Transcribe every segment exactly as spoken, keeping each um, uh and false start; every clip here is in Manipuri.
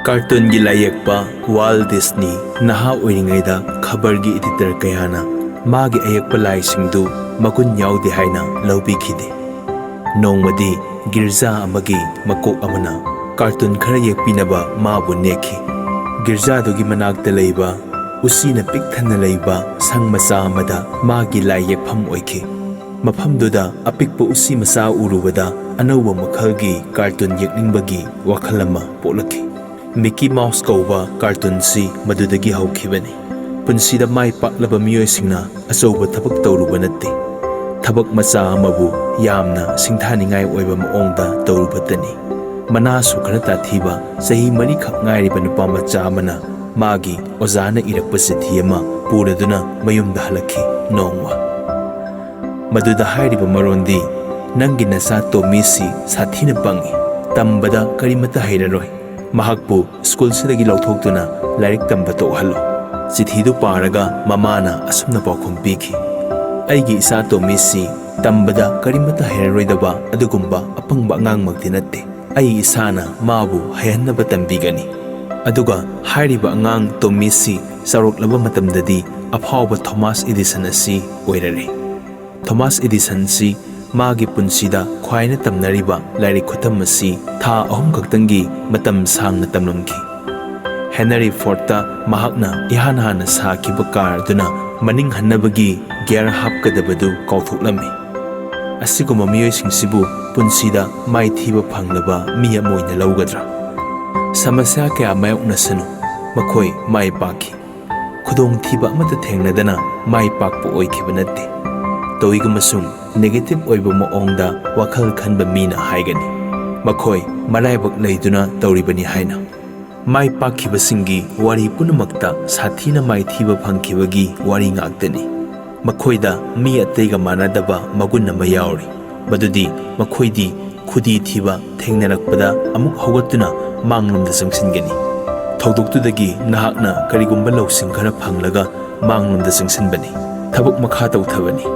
ꯀꯥꯔꯇꯨꯟꯒꯤ ꯂꯥꯏꯌꯦꯛꯄ ꯋꯥꯜ ꯗꯤꯁꯅꯤ ꯅꯍꯥ ꯑꯣꯏꯔꯤꯉꯩꯗ ꯈꯕꯔꯒꯤ ꯏꯗꯤꯇꯔ ꯀꯌꯥꯅ ꯃꯥꯒꯤ ꯑꯌꯦꯛꯄ ꯂꯥꯏꯁꯤꯡꯗꯨ ꯃꯒꯨꯟ ꯌꯥꯎꯗꯦ ꯍꯥꯏꯅ ꯂꯧꯕꯤꯈꯤꯗꯦ꯫ ꯅꯣꯡꯃꯗꯤ ꯒꯤꯔꯖꯥ ꯑꯃꯒꯤ ꯃꯀꯣꯛ ꯑꯃꯅ ꯀꯥꯔꯇꯨꯟ ꯈꯔ ꯌꯦꯛꯄꯤꯅꯕ ꯃꯥꯕꯨ ꯅꯦꯛꯈꯤ꯫ ꯒꯤꯔꯖꯥꯗꯨꯒꯤ ꯃꯅꯥꯛꯇ ꯂꯩꯕ ꯎꯆꯤꯅ ꯄꯤꯛ ꯊꯟꯅ ꯂꯩꯕ ꯁꯪ ꯃꯆꯥ ꯑꯃꯗ ꯃꯥꯒꯤ ꯂꯥꯏ ꯌꯦꯛꯐꯝ ꯑꯣꯏꯈꯤ꯫ ꯃꯐꯝꯗꯨꯗ ꯑꯄꯤꯛꯄ ꯎꯆꯤ ꯃꯆꯥ ꯎꯔꯨꯕꯗ ꯑꯅꯧꯕ ꯃꯈꯜꯒꯤ ꯀꯥꯔꯇꯨꯟ ꯌꯦꯛꯅꯤꯡꯕꯒꯤ ꯋꯥꯈꯜ ꯑꯃ ꯄꯣꯛꯂꯛꯈꯤ꯫ ꯃꯤꯀꯤ ꯃꯥꯎꯁ ꯀꯧꯕ ꯀꯥꯔꯇꯨꯟꯁꯤ ꯃꯗꯨꯗꯒꯤ ꯍꯧꯈꯤꯕꯅꯤ꯫ ꯄꯨꯟꯁꯤꯗ ꯃꯥꯏ ꯄꯥꯛꯂꯕ ꯃꯤꯑꯣꯏꯁꯤꯡꯅ ꯑꯆꯧꯕ ꯊꯕꯛ ꯇꯧꯔꯨꯕ ꯅꯠꯇꯦ꯫ ꯊꯕꯛ ꯃꯆꯥ ꯑꯃꯕꯨ ꯌꯥꯝꯅ ꯁꯤꯡꯊꯥꯅꯤꯡꯉꯥꯏ ꯑꯣꯏꯕ ꯃꯑꯣꯡꯗ ꯇꯧꯔꯨꯕꯇꯅꯤ꯫ ꯃꯅꯥꯁꯨ ꯈꯔ ꯇꯥꯊꯤꯕ ꯆꯍꯤ ꯃꯔꯤꯈꯛ ꯉꯥꯏꯔꯤꯕ ꯅꯨꯄꯥ ꯃꯆꯥ ꯑꯃꯅ ꯃꯥꯒꯤ ꯑꯣꯖꯥꯅ ꯏꯔꯛꯄ ꯆꯤꯊꯤ ꯑꯃ ꯄꯨꯔꯗꯨꯅ ꯃꯌꯨꯝꯗ ꯍꯜꯂꯛꯈꯤ꯫ ꯅꯣꯡꯃ ꯃꯗꯨꯗ ꯍꯥꯏꯔꯤꯕ ꯃꯔꯣꯟꯗꯤ, "ꯅꯪꯒꯤ ꯅꯆꯥ ꯇꯣꯝꯃꯤꯁꯤ ꯁꯥꯊꯤꯅ ꯄꯪꯏ, ꯇꯝꯕꯗ ꯀꯔꯤꯃꯠꯇ ꯍꯩꯔꯔꯣꯏ꯫ ꯃꯍꯥꯛꯄꯨ ꯁ꯭ꯀꯨꯜꯁꯤꯗꯒꯤ ꯂꯧꯊꯣꯛꯇꯨꯅ ꯂꯥꯏꯔꯤꯛ ꯇꯝꯕ ꯇꯣꯛꯍꯜꯂꯨ"꯫ ꯆꯤꯊꯤꯗꯨ ꯄꯥꯔꯒ ꯃꯃꯥꯅ ꯑꯁꯨꯝꯅ ꯄꯥꯎꯈꯨꯝ ꯄꯤꯈꯤ, "ꯑꯩꯒꯤ ꯏꯆꯥ ꯇꯣꯝꯃꯤꯁꯤ ꯇꯝꯕꯗ ꯀꯔꯤꯃꯠꯇ ꯍꯩꯔꯔꯣꯏꯗꯕ ꯑꯗꯨꯒꯨꯝꯕ ꯑꯄꯪꯕ ꯑꯉꯥꯡꯃꯛꯇꯤ ꯅꯠꯇꯦ꯫ ꯑꯩ ꯏꯁꯥꯅ ꯃꯥꯕꯨ ꯍꯩꯍꯟꯅꯕ ꯇꯝꯕꯤꯒꯅꯤ꯫ ꯑꯗꯨꯒ ꯍꯥꯏꯔꯤꯕ ꯑꯉꯥꯡ ꯇꯣꯝꯃꯤꯁꯤ ꯆꯥꯎꯔꯛꯂꯕ ꯃꯇꯝꯗꯗꯤ ꯑꯐꯥꯎꯕ ꯊꯣꯃꯥꯁ ꯏꯗꯤꯁꯟ ꯑꯁꯤ ꯑꯣꯏꯔꯔꯦ"꯫ ꯊꯣꯃꯥꯁ ꯏꯗꯤꯁꯟꯁꯤ ꯃꯥꯒꯤ ꯄꯨꯟꯁꯤꯗ ꯈ꯭ꯋꯥꯏꯅ ꯇꯝꯅꯔꯤꯕ ꯂꯥꯏꯔꯤꯛ ꯈꯨꯇꯝ ꯑꯁꯤ ꯊꯥ ꯑꯍꯨꯝ ꯈꯛꯇꯪꯒꯤ ꯃꯇꯝ ꯁꯥꯡꯅ ꯇꯝꯂꯝꯈꯤ꯫ ꯍꯦꯅꯔꯤ ꯐꯣꯔꯗꯇ ꯃꯍꯥꯛꯅ ꯏꯍꯥꯟ ꯍꯥꯟꯅ ꯁꯥꯈꯤꯕ ꯀꯥꯔ ꯑꯗꯨꯅ ꯃꯅꯤꯡ ꯍꯟꯅꯕꯒꯤ ꯒꯤꯌꯔ ꯍꯥꯞꯀꯗꯕꯗꯨ ꯀꯥꯎꯊꯣꯛꯂꯝꯃꯤ꯫ ꯑꯁꯤꯒꯨꯝꯕ ꯃꯤꯑꯣꯏꯁꯤꯡꯁꯤꯕꯨ ꯄꯨꯟꯁꯤꯗ ꯃꯥꯏꯊꯤꯕ ꯐꯪꯂꯕ ꯃꯤ ꯑꯃ ꯑꯣꯏꯅ ꯂꯧꯒꯗ꯭ꯔꯥ? ꯁꯃꯁ꯭ꯌꯥ ꯀꯌꯥ ꯃꯥꯌꯣꯛꯅꯁꯅꯨ, ꯃꯈꯣꯏ ꯃꯥꯏ ꯄꯥꯛꯈꯤ꯫ ꯈꯨꯗꯣꯡꯊꯤꯕ ꯑꯃꯠꯇ ꯊꯦꯡꯅꯗꯅ ꯃꯥꯏ ꯄꯥꯛꯄ ꯑꯣꯏꯈꯤꯕ ꯅꯠꯇꯦ꯫ ꯇꯧꯏꯒꯨꯝꯕꯁꯨꯡ ꯅꯦꯒꯦꯇꯤꯚ ꯑꯣꯏꯕ ꯃꯑꯣꯡꯗ ꯋꯥꯈꯜ ꯈꯟꯕ ꯃꯤꯅ ꯍꯥꯏꯒꯅꯤ, "ꯃꯈꯣꯏ ꯃꯔꯥꯏꯕꯛ ꯂꯩꯗꯨꯅ ꯇꯧꯔꯤꯕꯅꯤ" ꯍꯥꯏꯅ꯫ ꯃꯥꯏ ꯄꯥꯛꯈꯤꯕꯁꯤꯡꯒꯤ ꯋꯥꯔꯤ ꯄꯨꯝꯅꯃꯛꯇ ꯁꯥꯊꯤꯅ ꯃꯥꯏꯊꯤꯕ ꯐꯪꯈꯤꯕꯒꯤ ꯋꯥꯔꯤ ꯉꯥꯛꯇꯅꯤ꯫ ꯃꯈꯣꯏꯗ ꯃꯤ ꯑꯇꯩꯒ ꯃꯥꯟꯅꯗꯕ ꯃꯒꯨꯟ ꯑꯃ ꯌꯥꯎꯔꯤ, ꯃꯗꯨꯗꯤ ꯃꯈꯣꯏꯗꯤ ꯈꯨꯗꯤ ꯊꯤꯕ ꯊꯦꯡꯅꯔꯛꯄꯗ ꯑꯃꯨꯛ ꯍꯧꯒꯠꯇꯨꯅ ꯃꯥꯡꯂꯣꯝꯗ ꯆꯪꯁꯤꯟꯒꯅꯤ꯫ ꯊꯧꯗꯣꯛꯇꯨꯗꯒꯤ ꯅꯍꯥꯛꯅ ꯀꯔꯤꯒꯨꯝꯕ ꯂꯧꯁꯤꯡ ꯈꯔ ꯐꯪꯂꯒ ꯃꯥꯡꯂꯣꯝꯗ ꯆꯪꯁꯤꯟꯕꯅꯤ, ꯊꯕꯛ ꯃꯈꯥ ꯇꯧꯊꯕꯅꯤ꯫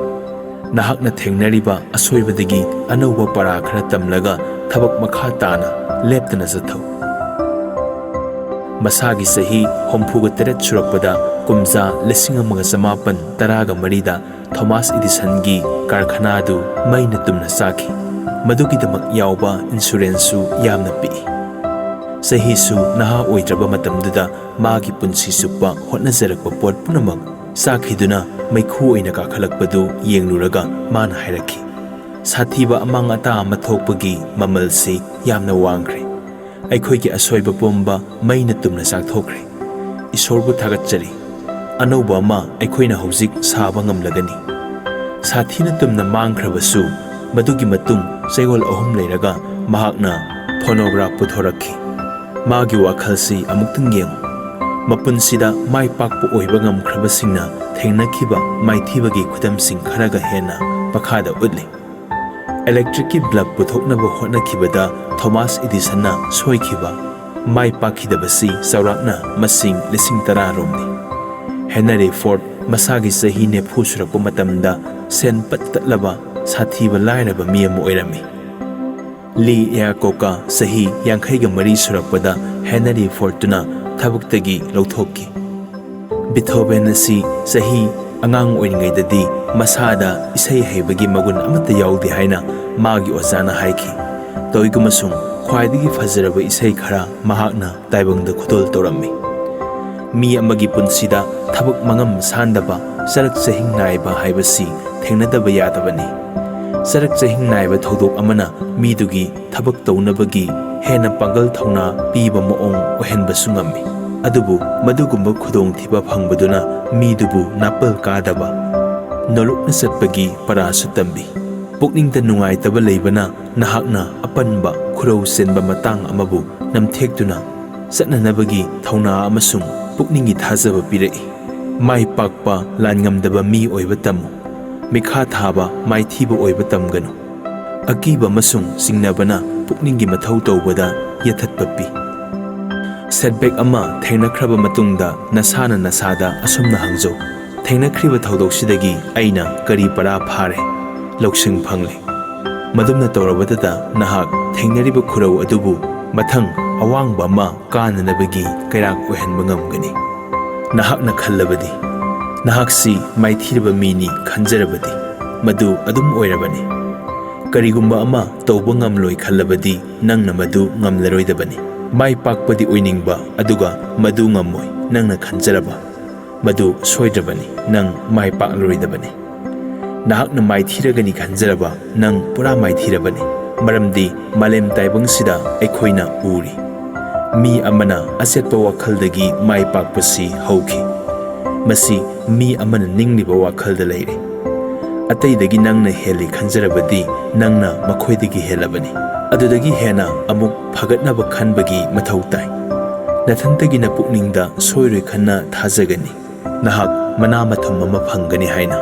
ꯅꯍꯥꯛꯅ ꯊꯦꯡꯅꯔꯤꯕ ꯑꯁꯣꯏꯕꯗꯒꯤ ꯑꯅꯧꯕ ꯄꯔꯥ ꯈꯔ ꯇꯝꯂꯒ ꯊꯕꯛ ꯃꯈꯥ ꯇꯥꯅ ꯂꯦꯞꯇꯅ ꯆꯠꯊꯧ꯫ ꯃꯁꯥꯒꯤ ꯆꯍꯤ ꯍꯨꯝꯐꯨꯒ ꯇꯔꯦꯠ ꯁꯨꯔꯛꯄꯗ, ꯀꯨꯝꯖꯥ ꯂꯤꯁꯤꯡ ꯑꯃꯒ ꯆꯃꯥꯄꯟ ꯇꯔꯥꯒ ꯃꯔꯤꯗ ꯊꯣꯃꯥꯁ ꯏꯗꯤꯁꯟꯒꯤ ꯀꯥꯔꯈꯅꯥꯗꯨ ꯃꯩꯅ ꯇꯨꯝꯅ ꯆꯥꯛꯈꯤ꯫ ꯃꯗꯨꯒꯤꯗꯃꯛ ꯌꯥꯎꯕ ꯏꯟꯁꯨꯔꯦꯟꯁꯁꯨ ꯌꯥꯝꯅ ꯄꯤꯛꯏ꯫ ꯆꯍꯤꯁꯨ ꯅꯍꯥ ꯑꯣꯏꯗ꯭ꯔꯕ ꯃꯇꯝꯗꯨꯗ ꯃꯥꯒꯤ ꯄꯨꯟꯁꯤ ꯆꯨꯞꯄ ꯍꯣꯠꯅꯖꯔꯛꯄ ꯄꯣꯠ ꯄꯨꯝꯅꯃꯛ ꯆꯥꯛꯈꯤꯗꯨꯅ ꯃꯩꯈꯨ ꯑꯣꯏꯅ ꯀꯥꯈꯠꯂꯛꯄꯗꯨ ꯌꯦꯡꯂꯨꯔꯒ ꯃꯥꯅ ꯍꯥꯏꯔꯛꯈꯤ, "ꯁꯥꯊꯤꯕ ꯑꯃꯥꯡ ꯑꯇꯥ ꯑꯃ ꯊꯣꯛꯄꯒꯤ ꯃꯃꯜꯁꯤ ꯌꯥꯝꯅ ꯋꯥꯡꯈ꯭ꯔꯦ꯫ ꯑꯩꯈꯣꯏꯒꯤ ꯑꯁꯣꯏꯕ ꯄꯨꯝꯕ ꯃꯩꯅ ꯇꯨꯝꯅ ꯆꯥꯛꯊꯣꯛꯈ꯭ꯔꯦ꯫ ꯏꯁꯣꯔꯕꯨ ꯊꯥꯒꯠꯆꯔꯤ꯫ ꯑꯅꯧꯕ ꯑꯃ ꯑꯩꯈꯣꯏꯅ ꯍꯧꯖꯤꯛ ꯁꯥꯕ ꯉꯝꯂꯒꯅꯤ꯫" ꯁꯥꯊꯤꯅ ꯇꯨꯝꯅ ꯃꯥꯡꯈ꯭ꯔꯕꯁꯨ, ꯃꯗꯨꯒꯤ ꯃꯇꯨꯡ ꯆꯌꯣꯜ ꯑꯍꯨꯝ ꯂꯩꯔꯒ ꯃꯍꯥꯛꯅ ꯐꯣꯅꯣꯒ꯭ꯔꯥꯐ ꯄꯨꯊꯣꯔꯛꯈꯤ꯫ ꯃꯥꯒꯤ ꯋꯥꯈꯜꯁꯤ ꯑꯃꯨꯛꯇꯪ ꯌꯦꯡꯉꯨ꯫ ꯃꯄꯨꯟꯁꯤꯗ ꯃꯥꯏ ꯄꯥꯛꯄ ꯑꯣꯏꯕ ꯉꯝꯈ꯭ꯔꯕꯁꯤꯡꯅ ꯊꯦꯡꯅꯈꯤꯕ ꯃꯥꯏꯊꯤꯕꯒꯤ ꯈꯨꯗꯝꯁꯤꯡ ꯈꯔꯒ ꯍꯦꯟꯅ ꯃꯈꯥꯗ ꯎꯠꯂꯤ꯫ ꯏꯂꯦꯛꯇ꯭ꯔꯤꯛꯀꯤ ꯕꯜꯕ ꯄꯨꯊꯣꯛꯅꯕ ꯍꯣꯠꯅꯈꯤꯕꯗ ꯊꯣꯃꯥꯁ ꯏꯗꯤꯁꯟꯅ ꯁꯣꯏꯈꯤꯕ, ꯃꯥꯏ ꯄꯥꯛꯈꯤꯗꯕꯁꯤ ꯆꯥꯎꯔꯥꯛꯅ ꯃꯁꯤꯡ ꯂꯤꯁꯤꯡ ꯇꯔꯥ ꯔꯣꯝꯅꯤ꯫ ꯍꯦꯅꯔꯤ ꯐꯣꯔꯗ ꯃꯁꯥꯒꯤ ꯆꯍꯤ ꯅꯤꯐꯨ ꯁꯨꯔꯛꯄ ꯃꯇꯝꯗ ꯁꯦꯟ ꯄꯠ ꯇꯠꯂꯕ ꯁꯥꯊꯤꯕ ꯂꯥꯏꯔꯕ ꯃꯤ ꯑꯃ ꯑꯣꯏꯔꯝꯃꯤ꯫ ꯂꯤ ꯏꯌꯥꯀꯣꯀꯥ ꯆꯍꯤ ꯌꯥꯡꯈꯩꯒ ꯃꯔꯤ ꯁꯨꯔꯛꯄꯗ ꯍꯦꯅꯔꯤ ꯐꯣꯔꯗꯇꯨꯅ ꯊꯕꯛꯇꯒꯤ ꯂꯧꯊꯣꯛꯈꯤ꯫ ꯕꯤꯊꯣꯕꯦꯟ ꯑꯁꯤ ꯆꯍꯤ ꯑꯉꯥꯡ ꯑꯣꯏꯔꯤꯉꯩꯗꯗꯤ ꯃꯁꯥꯗ ꯏꯁꯩ ꯍꯩꯕꯒꯤ ꯃꯒꯨꯟ ꯑꯃꯠꯇ ꯌꯥꯎꯗꯦ ꯍꯥꯏꯅ ꯃꯥꯒꯤ ꯑꯣꯖꯥꯅ ꯍꯥꯏꯈꯤ꯫ ꯇꯧꯏꯒꯨꯝꯕꯁꯨꯡ ꯈ꯭ꯋꯥꯏꯗꯒꯤ ꯐꯖꯔꯕ ꯏꯁꯩ ꯈꯔ ꯃꯍꯥꯛꯅ ꯇꯥꯏꯕꯪꯗ ꯈꯨꯗꯣꯜ ꯇꯧꯔꯝꯃꯤ꯫ ꯃꯤ ꯑꯃꯒꯤ ꯄꯨꯟꯁꯤꯗ ꯊꯕꯛ ꯃꯉꯝ ꯁꯥꯟꯗꯕ, ꯆꯔꯛ ꯆꯍꯤꯡ ꯅꯥꯏꯕ ꯍꯥꯏꯕꯁꯤ ꯊꯦꯡꯅꯗꯕ ꯌꯥꯗꯕꯅꯤ꯫ ꯆꯔꯛ ꯆꯍꯤꯡ ꯅꯥꯏꯕ ꯊꯧꯗꯣꯛ ꯑꯃꯅ ꯃꯤꯗꯨꯒꯤ ꯊꯕꯛ ꯇꯧꯅꯕꯒꯤ ꯍꯦꯟꯅ ꯄꯥꯡꯒꯜ ꯊꯧꯅꯥ ꯄꯤꯕ ꯃꯑꯣꯡ ꯑꯣꯏꯍꯟꯕꯁꯨ ꯉꯝꯃꯤ꯫ ꯑꯗꯨꯕꯨ ꯃꯗꯨꯒꯨꯝꯕ ꯈꯨꯗꯣꯡꯊꯤꯕ ꯐꯪꯕꯗꯨꯅ ꯃꯤꯗꯨꯕꯨ ꯅꯥꯄꯜ ꯀꯥꯗꯕ, ꯅꯣꯂꯨꯛꯅ ꯆꯠꯄꯒꯤ ꯄꯔꯥꯁꯨ ꯇꯝꯕꯤ꯫ ꯄꯨꯛꯅꯤꯡꯗ ꯅꯨꯡꯉꯥꯏꯇꯕ ꯂꯩꯕꯅ ꯅꯍꯥꯛꯅ ꯑꯄꯟꯕ ꯈꯨꯔꯧ ꯆꯦꯟꯕ ꯃꯇꯥꯡ ꯑꯃꯕꯨ ꯅꯝꯊꯦꯛꯇꯨꯅ ꯆꯠꯅꯅꯕꯒꯤ ꯊꯧꯅꯥ ꯑꯃꯁꯨꯡ ꯄꯨꯛꯅꯤꯡꯒꯤ ꯊꯥꯖꯕ ꯄꯤꯔꯛꯏ꯫ ꯃꯥꯏ ꯄꯥꯛꯄ ꯂꯥꯟꯉꯝꯗꯕ ꯃꯤ ꯑꯣꯏꯕ ꯇꯝꯃꯨ꯫ ꯃꯤꯈꯥ ꯊꯥꯕ ꯃꯥꯏꯊꯤꯕ ꯑꯣꯏꯕ ꯇꯝꯒꯅꯨ꯫ ꯑꯀꯤꯕ ꯑꯃꯁꯨꯡ ꯆꯤꯡꯅꯕꯅ ꯄꯨꯛꯅꯤꯡꯒꯤ ꯃꯊꯧ ꯇꯧꯕꯗ ꯌꯦꯊꯠꯄ ꯄꯤ꯫ ꯁꯦꯠꯕꯦꯛ ꯑꯃ ꯊꯦꯡꯅꯈ꯭ꯔꯕ ꯃꯇꯨꯡꯗ ꯅꯁꯥꯅ ꯅꯁꯥꯗ ꯑꯁꯨꯝꯅ ꯍꯪꯖꯧ, "ꯊꯦꯡꯅꯈ꯭ꯔꯤꯕ ꯊꯧꯗꯣꯛꯁꯤꯗꯒꯤ ꯑꯩꯅ ꯀꯔꯤ ꯄꯔꯥ ꯐꯥꯔꯦ, ꯂꯧꯁꯤꯡ ꯐꯪꯂꯦ?" ꯃꯗꯨꯝꯅ ꯇꯧꯔꯕꯗꯇ ꯅꯍꯥꯛ ꯊꯦꯡꯅꯔꯤꯕ ꯈꯨꯔꯧ ꯑꯗꯨꯕꯨ ꯃꯊꯪ ꯑꯋꯥꯡꯕ ꯑꯃ ꯀꯥꯅꯅꯕꯒꯤ ꯀꯩꯔꯥꯛ ꯑꯣꯏꯍꯟꯕ ꯉꯝꯒꯅꯤ꯫ ꯅꯍꯥꯛꯅ ꯈꯜꯂꯕꯗꯤ, ꯅꯍꯥꯛꯁꯤ ꯃꯥꯏꯊꯤꯔꯕ ꯃꯤꯅꯤ ꯈꯟꯖꯔꯕꯗꯤ, ꯃꯗꯨ ꯑꯗꯨꯝ ꯑꯣꯏꯔꯕꯅꯤ꯫ ꯀꯔꯤꯒꯨꯝꯕ ꯑꯃ ꯇꯧꯕ ꯉꯝꯂꯣꯏ ꯈꯜꯂꯕꯗꯤ, ꯅꯪꯅ ꯃꯗꯨ ꯉꯝꯂꯔꯣꯏꯗꯕꯅꯤ꯫ ꯃꯥꯏ ꯄꯥꯛꯄꯗꯤ ꯑꯣꯏꯅꯤꯡꯕ, ꯑꯗꯨꯒ ꯃꯗꯨ ꯉꯝꯃꯣꯏ ꯅꯪꯅ ꯈꯟꯖꯔꯕ, ꯃꯗꯨ ꯁꯣꯏꯗ꯭ꯔꯕꯅꯤ, ꯅꯪ ꯃꯥꯏ ꯄꯥꯛꯂꯔꯣꯏꯗꯕꯅꯤ꯫ ꯅꯍꯥꯛꯅ ꯃꯥꯏꯊꯤꯔꯒꯅꯤ ꯈꯟꯖꯔꯕ, ꯅꯪ ꯄꯨꯔꯥ ꯃꯥꯏꯊꯤꯔꯕꯅꯤ꯫ ꯃꯔꯝꯗꯤ ꯃꯥꯂꯦꯝ ꯇꯥꯏꯕꯪꯁꯤꯗ ꯑꯩꯈꯣꯏꯅ ꯎꯔꯤ, ꯃꯤ ꯑꯃꯅ ꯑꯆꯦꯠꯄ ꯋꯥꯈꯜꯗꯒꯤ ꯃꯥꯏ ꯄꯥꯛꯄꯁꯤ ꯍꯧꯈꯤ꯫ ꯃꯁꯤ ꯃꯤ ꯑꯃꯅ ꯅꯤꯡꯂꯤꯕ ꯋꯥꯈꯜꯗ ꯂꯩꯔꯦ꯫ ꯑꯇꯩꯗꯒꯤ ꯅꯪꯅ ꯍꯦꯜꯂꯤ ꯈꯟꯖꯔꯕꯗꯤ, ꯅꯪꯅ ꯃꯈꯣꯏꯗꯒꯤ ꯍꯦꯜꯂꯕꯅꯤ꯫ ꯑꯗꯨꯗꯒꯤ ꯍꯦꯟꯅ ꯑꯃꯨꯛ ꯐꯒꯠꯅꯕ ꯈꯟꯕꯒꯤ ꯃꯊꯧ ꯇꯥꯏ꯫ ꯅꯊꯟꯇꯒꯤ ꯅꯄꯨꯛꯅꯤꯡꯗ ꯁꯣꯏꯔꯣꯏ ꯈꯟꯅ ꯊꯥꯖꯒꯅꯤ꯫ ꯅꯍꯥꯛ ꯃꯅꯥ ꯃꯊꯨꯝ ꯑꯃ ꯐꯪꯒꯅꯤ ꯍꯥꯏꯅ꯫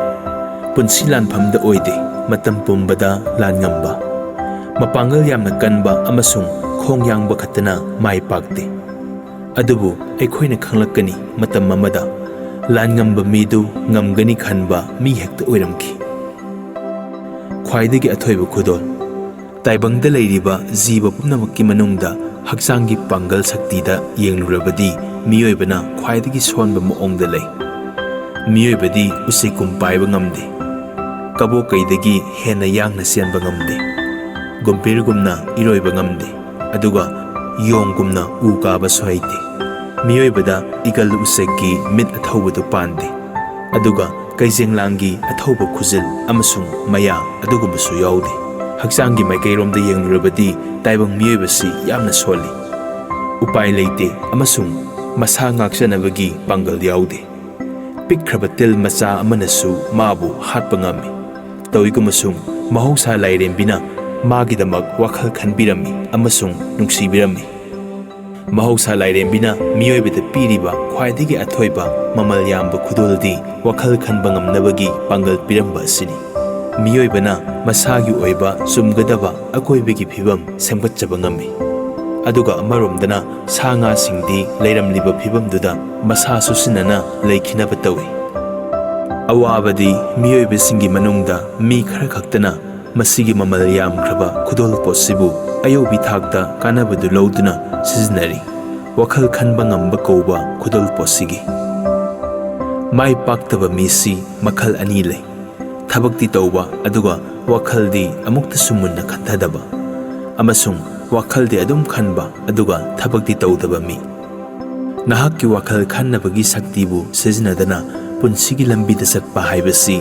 ꯄꯨꯟꯁꯤ ꯂꯥꯟꯐꯝꯗ ꯑꯣꯏꯗꯦ, ꯃꯇꯝ ꯄꯨꯝꯕꯗ ꯂꯥꯟꯉꯝꯕ, ꯃꯄꯥꯡꯒꯜ ꯌꯥꯝꯅ ꯀꯟꯕ ꯑꯃꯁꯨꯡ ꯈꯣꯡ ꯌꯥꯡꯕ ꯈꯛꯇꯅ ꯃꯥꯏ ꯄꯥꯛꯇꯦ꯫ ꯑꯗꯨꯕꯨ ꯑꯩꯈꯣꯏꯅ ꯈꯪꯂꯛꯀꯅꯤ, ꯃꯇꯝ ꯑꯃꯗ ꯂꯥꯟꯉꯝꯕ ꯃꯤꯗꯨ ꯉꯝꯒꯅꯤ ꯈꯟꯕ ꯃꯤ ꯍꯦꯛꯇ ꯑꯣꯏꯔꯝꯈꯤ꯫ ꯈ꯭ꯋꯥꯏꯗꯒꯤ ꯑꯊꯣꯏꯕ ꯈꯨꯗꯣꯜ꯫ ꯇꯥꯏꯕꯪꯗ ꯂꯩꯔꯤꯕ ꯖꯤꯕ ꯄꯨꯝꯅꯃꯛꯀꯤ ꯃꯅꯨꯡꯗ ꯍꯛꯆꯥꯡꯒꯤ ꯄꯥꯡꯒꯜ ꯁꯛꯇꯤꯗ ꯌꯦꯡꯂꯨꯔꯕꯗꯤ, ꯃꯤꯑꯣꯏꯕꯅ ꯈ꯭ꯋꯥꯏꯗꯒꯤ ꯁꯣꯟꯕ ꯃꯑꯣꯡꯗ ꯂꯩ꯫ ꯃꯤꯑꯣꯏꯕꯗꯤ ꯎꯆꯦꯛꯀꯨꯝ ꯄꯥꯏꯕ ꯉꯝꯗꯦ, ꯀꯕꯣꯀꯩꯗꯒꯤ ꯍꯦꯟꯅ ꯌꯥꯡꯅ ꯆꯦꯟꯕ ꯉꯝꯗꯦ, ꯒꯨꯝꯚꯤꯔꯒꯨꯝꯅ ꯏꯔꯣꯏꯕ ꯉꯝꯗꯦ, ꯑꯗꯨꯒ ꯌꯣꯡꯒꯨꯝꯅ ꯎ ꯀꯥꯕꯁꯨ ꯍꯩꯇꯦ꯫ ꯃꯤꯑꯣꯏꯕꯗ ꯏꯒꯜ ꯎꯆꯦꯛꯀꯤ ꯃꯤꯠ ꯑꯊꯧꯕꯗꯨ ꯄꯥꯟꯗꯦ, ꯑꯗꯨꯒ ꯀꯩꯖꯦꯡꯂꯥꯡꯒꯤ ꯑꯊꯧꯕ ꯈꯨꯖꯤꯜ ꯑꯃꯁꯨꯡ ꯃꯌꯥ ꯑꯗꯨꯒꯨꯝꯕꯁꯨ ꯌꯥꯎꯗꯦ꯫ ꯍꯛꯆꯥꯡꯒꯤ ꯃꯥꯏꯀꯩꯔꯣꯝꯗ ꯌꯦꯡꯂꯨꯔꯕꯗꯤ, ꯇꯥꯏꯕꯪ ꯃꯤꯑꯣꯏꯕꯁꯤ ꯌꯥꯝꯅ ꯁꯣꯜꯂꯤ, ꯎꯄꯥꯏ ꯂꯩꯇꯦ ꯑꯃꯁꯨꯡ ꯃꯁꯥ ꯉꯥꯛꯆꯅꯕꯒꯤ ꯄꯥꯡꯒꯜ ꯌꯥꯎꯗꯦ꯫ ꯄꯤꯛꯈ꯭ꯔꯕ ꯇꯤꯜ ꯃꯆꯥ ꯑꯃꯅꯁꯨ ꯃꯥꯕꯨ ꯍꯥꯠꯄ ꯉꯝꯃꯤ꯫ ꯇꯧꯏꯒꯨꯝꯕꯁꯨꯡ, ꯃꯍꯧꯁꯥ ꯂꯥꯏꯔꯦꯝꯕꯤꯅ ꯃꯥꯒꯤꯗꯃꯛ ꯋꯥꯈꯜ ꯈꯟꯕꯤꯔꯝꯃꯤ ꯑꯃꯁꯨꯡ ꯅꯨꯡꯁꯤꯕꯤꯔꯝꯃꯤ꯫ ꯃꯍꯧꯁꯥ ꯂꯥꯏꯔꯦꯝꯕꯤꯅ ꯃꯤꯑꯣꯏꯕꯗ ꯄꯤꯔꯤꯕ ꯈ꯭ꯋꯥꯏꯗꯒꯤ ꯑꯊꯣꯏꯕ, ꯃꯃꯜ ꯌꯥꯝꯕ ꯈꯨꯗꯣꯜꯗꯤ ꯋꯥꯈꯜ ꯈꯟꯕ ꯉꯝꯅꯕꯒꯤ ꯄꯥꯡꯒꯜ ꯄꯤꯔꯝꯕ ꯑꯁꯤꯅꯤ꯫ ꯃꯤꯑꯣꯏꯕꯅ ꯃꯁꯥꯒꯤ ꯑꯣꯏꯕ ꯆꯨꯝꯒꯗꯕ ꯑꯀꯣꯏꯕꯒꯤ ꯐꯤꯕꯝ ꯁꯦꯝꯒꯠꯆꯕ ꯉꯝꯃꯤ, ꯑꯗꯨꯒ ꯑꯃꯔꯣꯝꯗꯅ ꯁꯥ ꯉꯥꯁꯤꯡꯗꯤ ꯂꯩꯔꯝꯂꯤꯕ ꯐꯤꯕꯝꯗꯨꯗ ꯃꯁꯥ ꯆꯨꯁꯤꯟꯅꯅ ꯂꯩꯈꯤꯅꯕ ꯇꯧꯏ꯫ ꯑꯋꯥꯕꯗꯤ ꯃꯤꯑꯣꯏꯕꯁꯤꯡꯒꯤ ꯃꯅꯨꯡꯗ ꯃꯤ ꯈꯔ ꯈꯛꯇꯅ ꯃꯁꯤꯒꯤ ꯃꯃꯜ ꯌꯥꯝꯈ꯭ꯔꯕ ꯈꯨꯗꯣꯜꯄꯣꯠꯁꯤꯕꯨ ꯑꯌꯧꯕꯤ ꯊꯥꯛꯇ ꯀꯥꯟꯅꯕꯗꯨ ꯂꯧꯗꯨꯅ ꯁꯤꯖꯤꯟꯅꯔꯤ꯫ ꯋꯥꯈꯜ ꯈꯟꯕ ꯉꯝꯕ ꯀꯧꯕ ꯈꯨꯗꯣꯜꯄꯣꯠꯁꯤꯒꯤ꯫ ꯃꯥꯏ ꯄꯥꯛꯇꯕ ꯃꯤꯁꯤ ꯃꯈꯜ ꯑꯅꯤ ꯂꯩ꯫ ꯊꯕꯛꯇꯤ ꯇꯧꯕ, ꯑꯗꯨꯒ ꯋꯥꯈꯜꯗꯤ ꯑꯃꯨꯛꯇꯁꯨ ꯃꯨꯟꯅ ꯈꯟꯊꯗꯕ꯫ ꯑꯃꯁꯨꯡ ꯋꯥꯈꯜꯗꯤ ꯑꯗꯨꯝ ꯈꯟꯕ, ꯑꯗꯨꯒ ꯊꯕꯛꯇꯤ ꯇꯧꯗꯕ ꯃꯤ꯫ ꯅꯍꯥꯛꯀꯤ ꯋꯥꯈꯜ ꯈꯟꯅꯕꯒꯤ ꯁꯛꯇꯤꯕꯨ ꯁꯤꯖꯤꯟꯅꯗꯅ ꯄꯨꯟꯁꯤꯒꯤ ꯂꯝꯕꯤꯗ ꯆꯠꯄ ꯍꯥꯏꯕꯁꯤ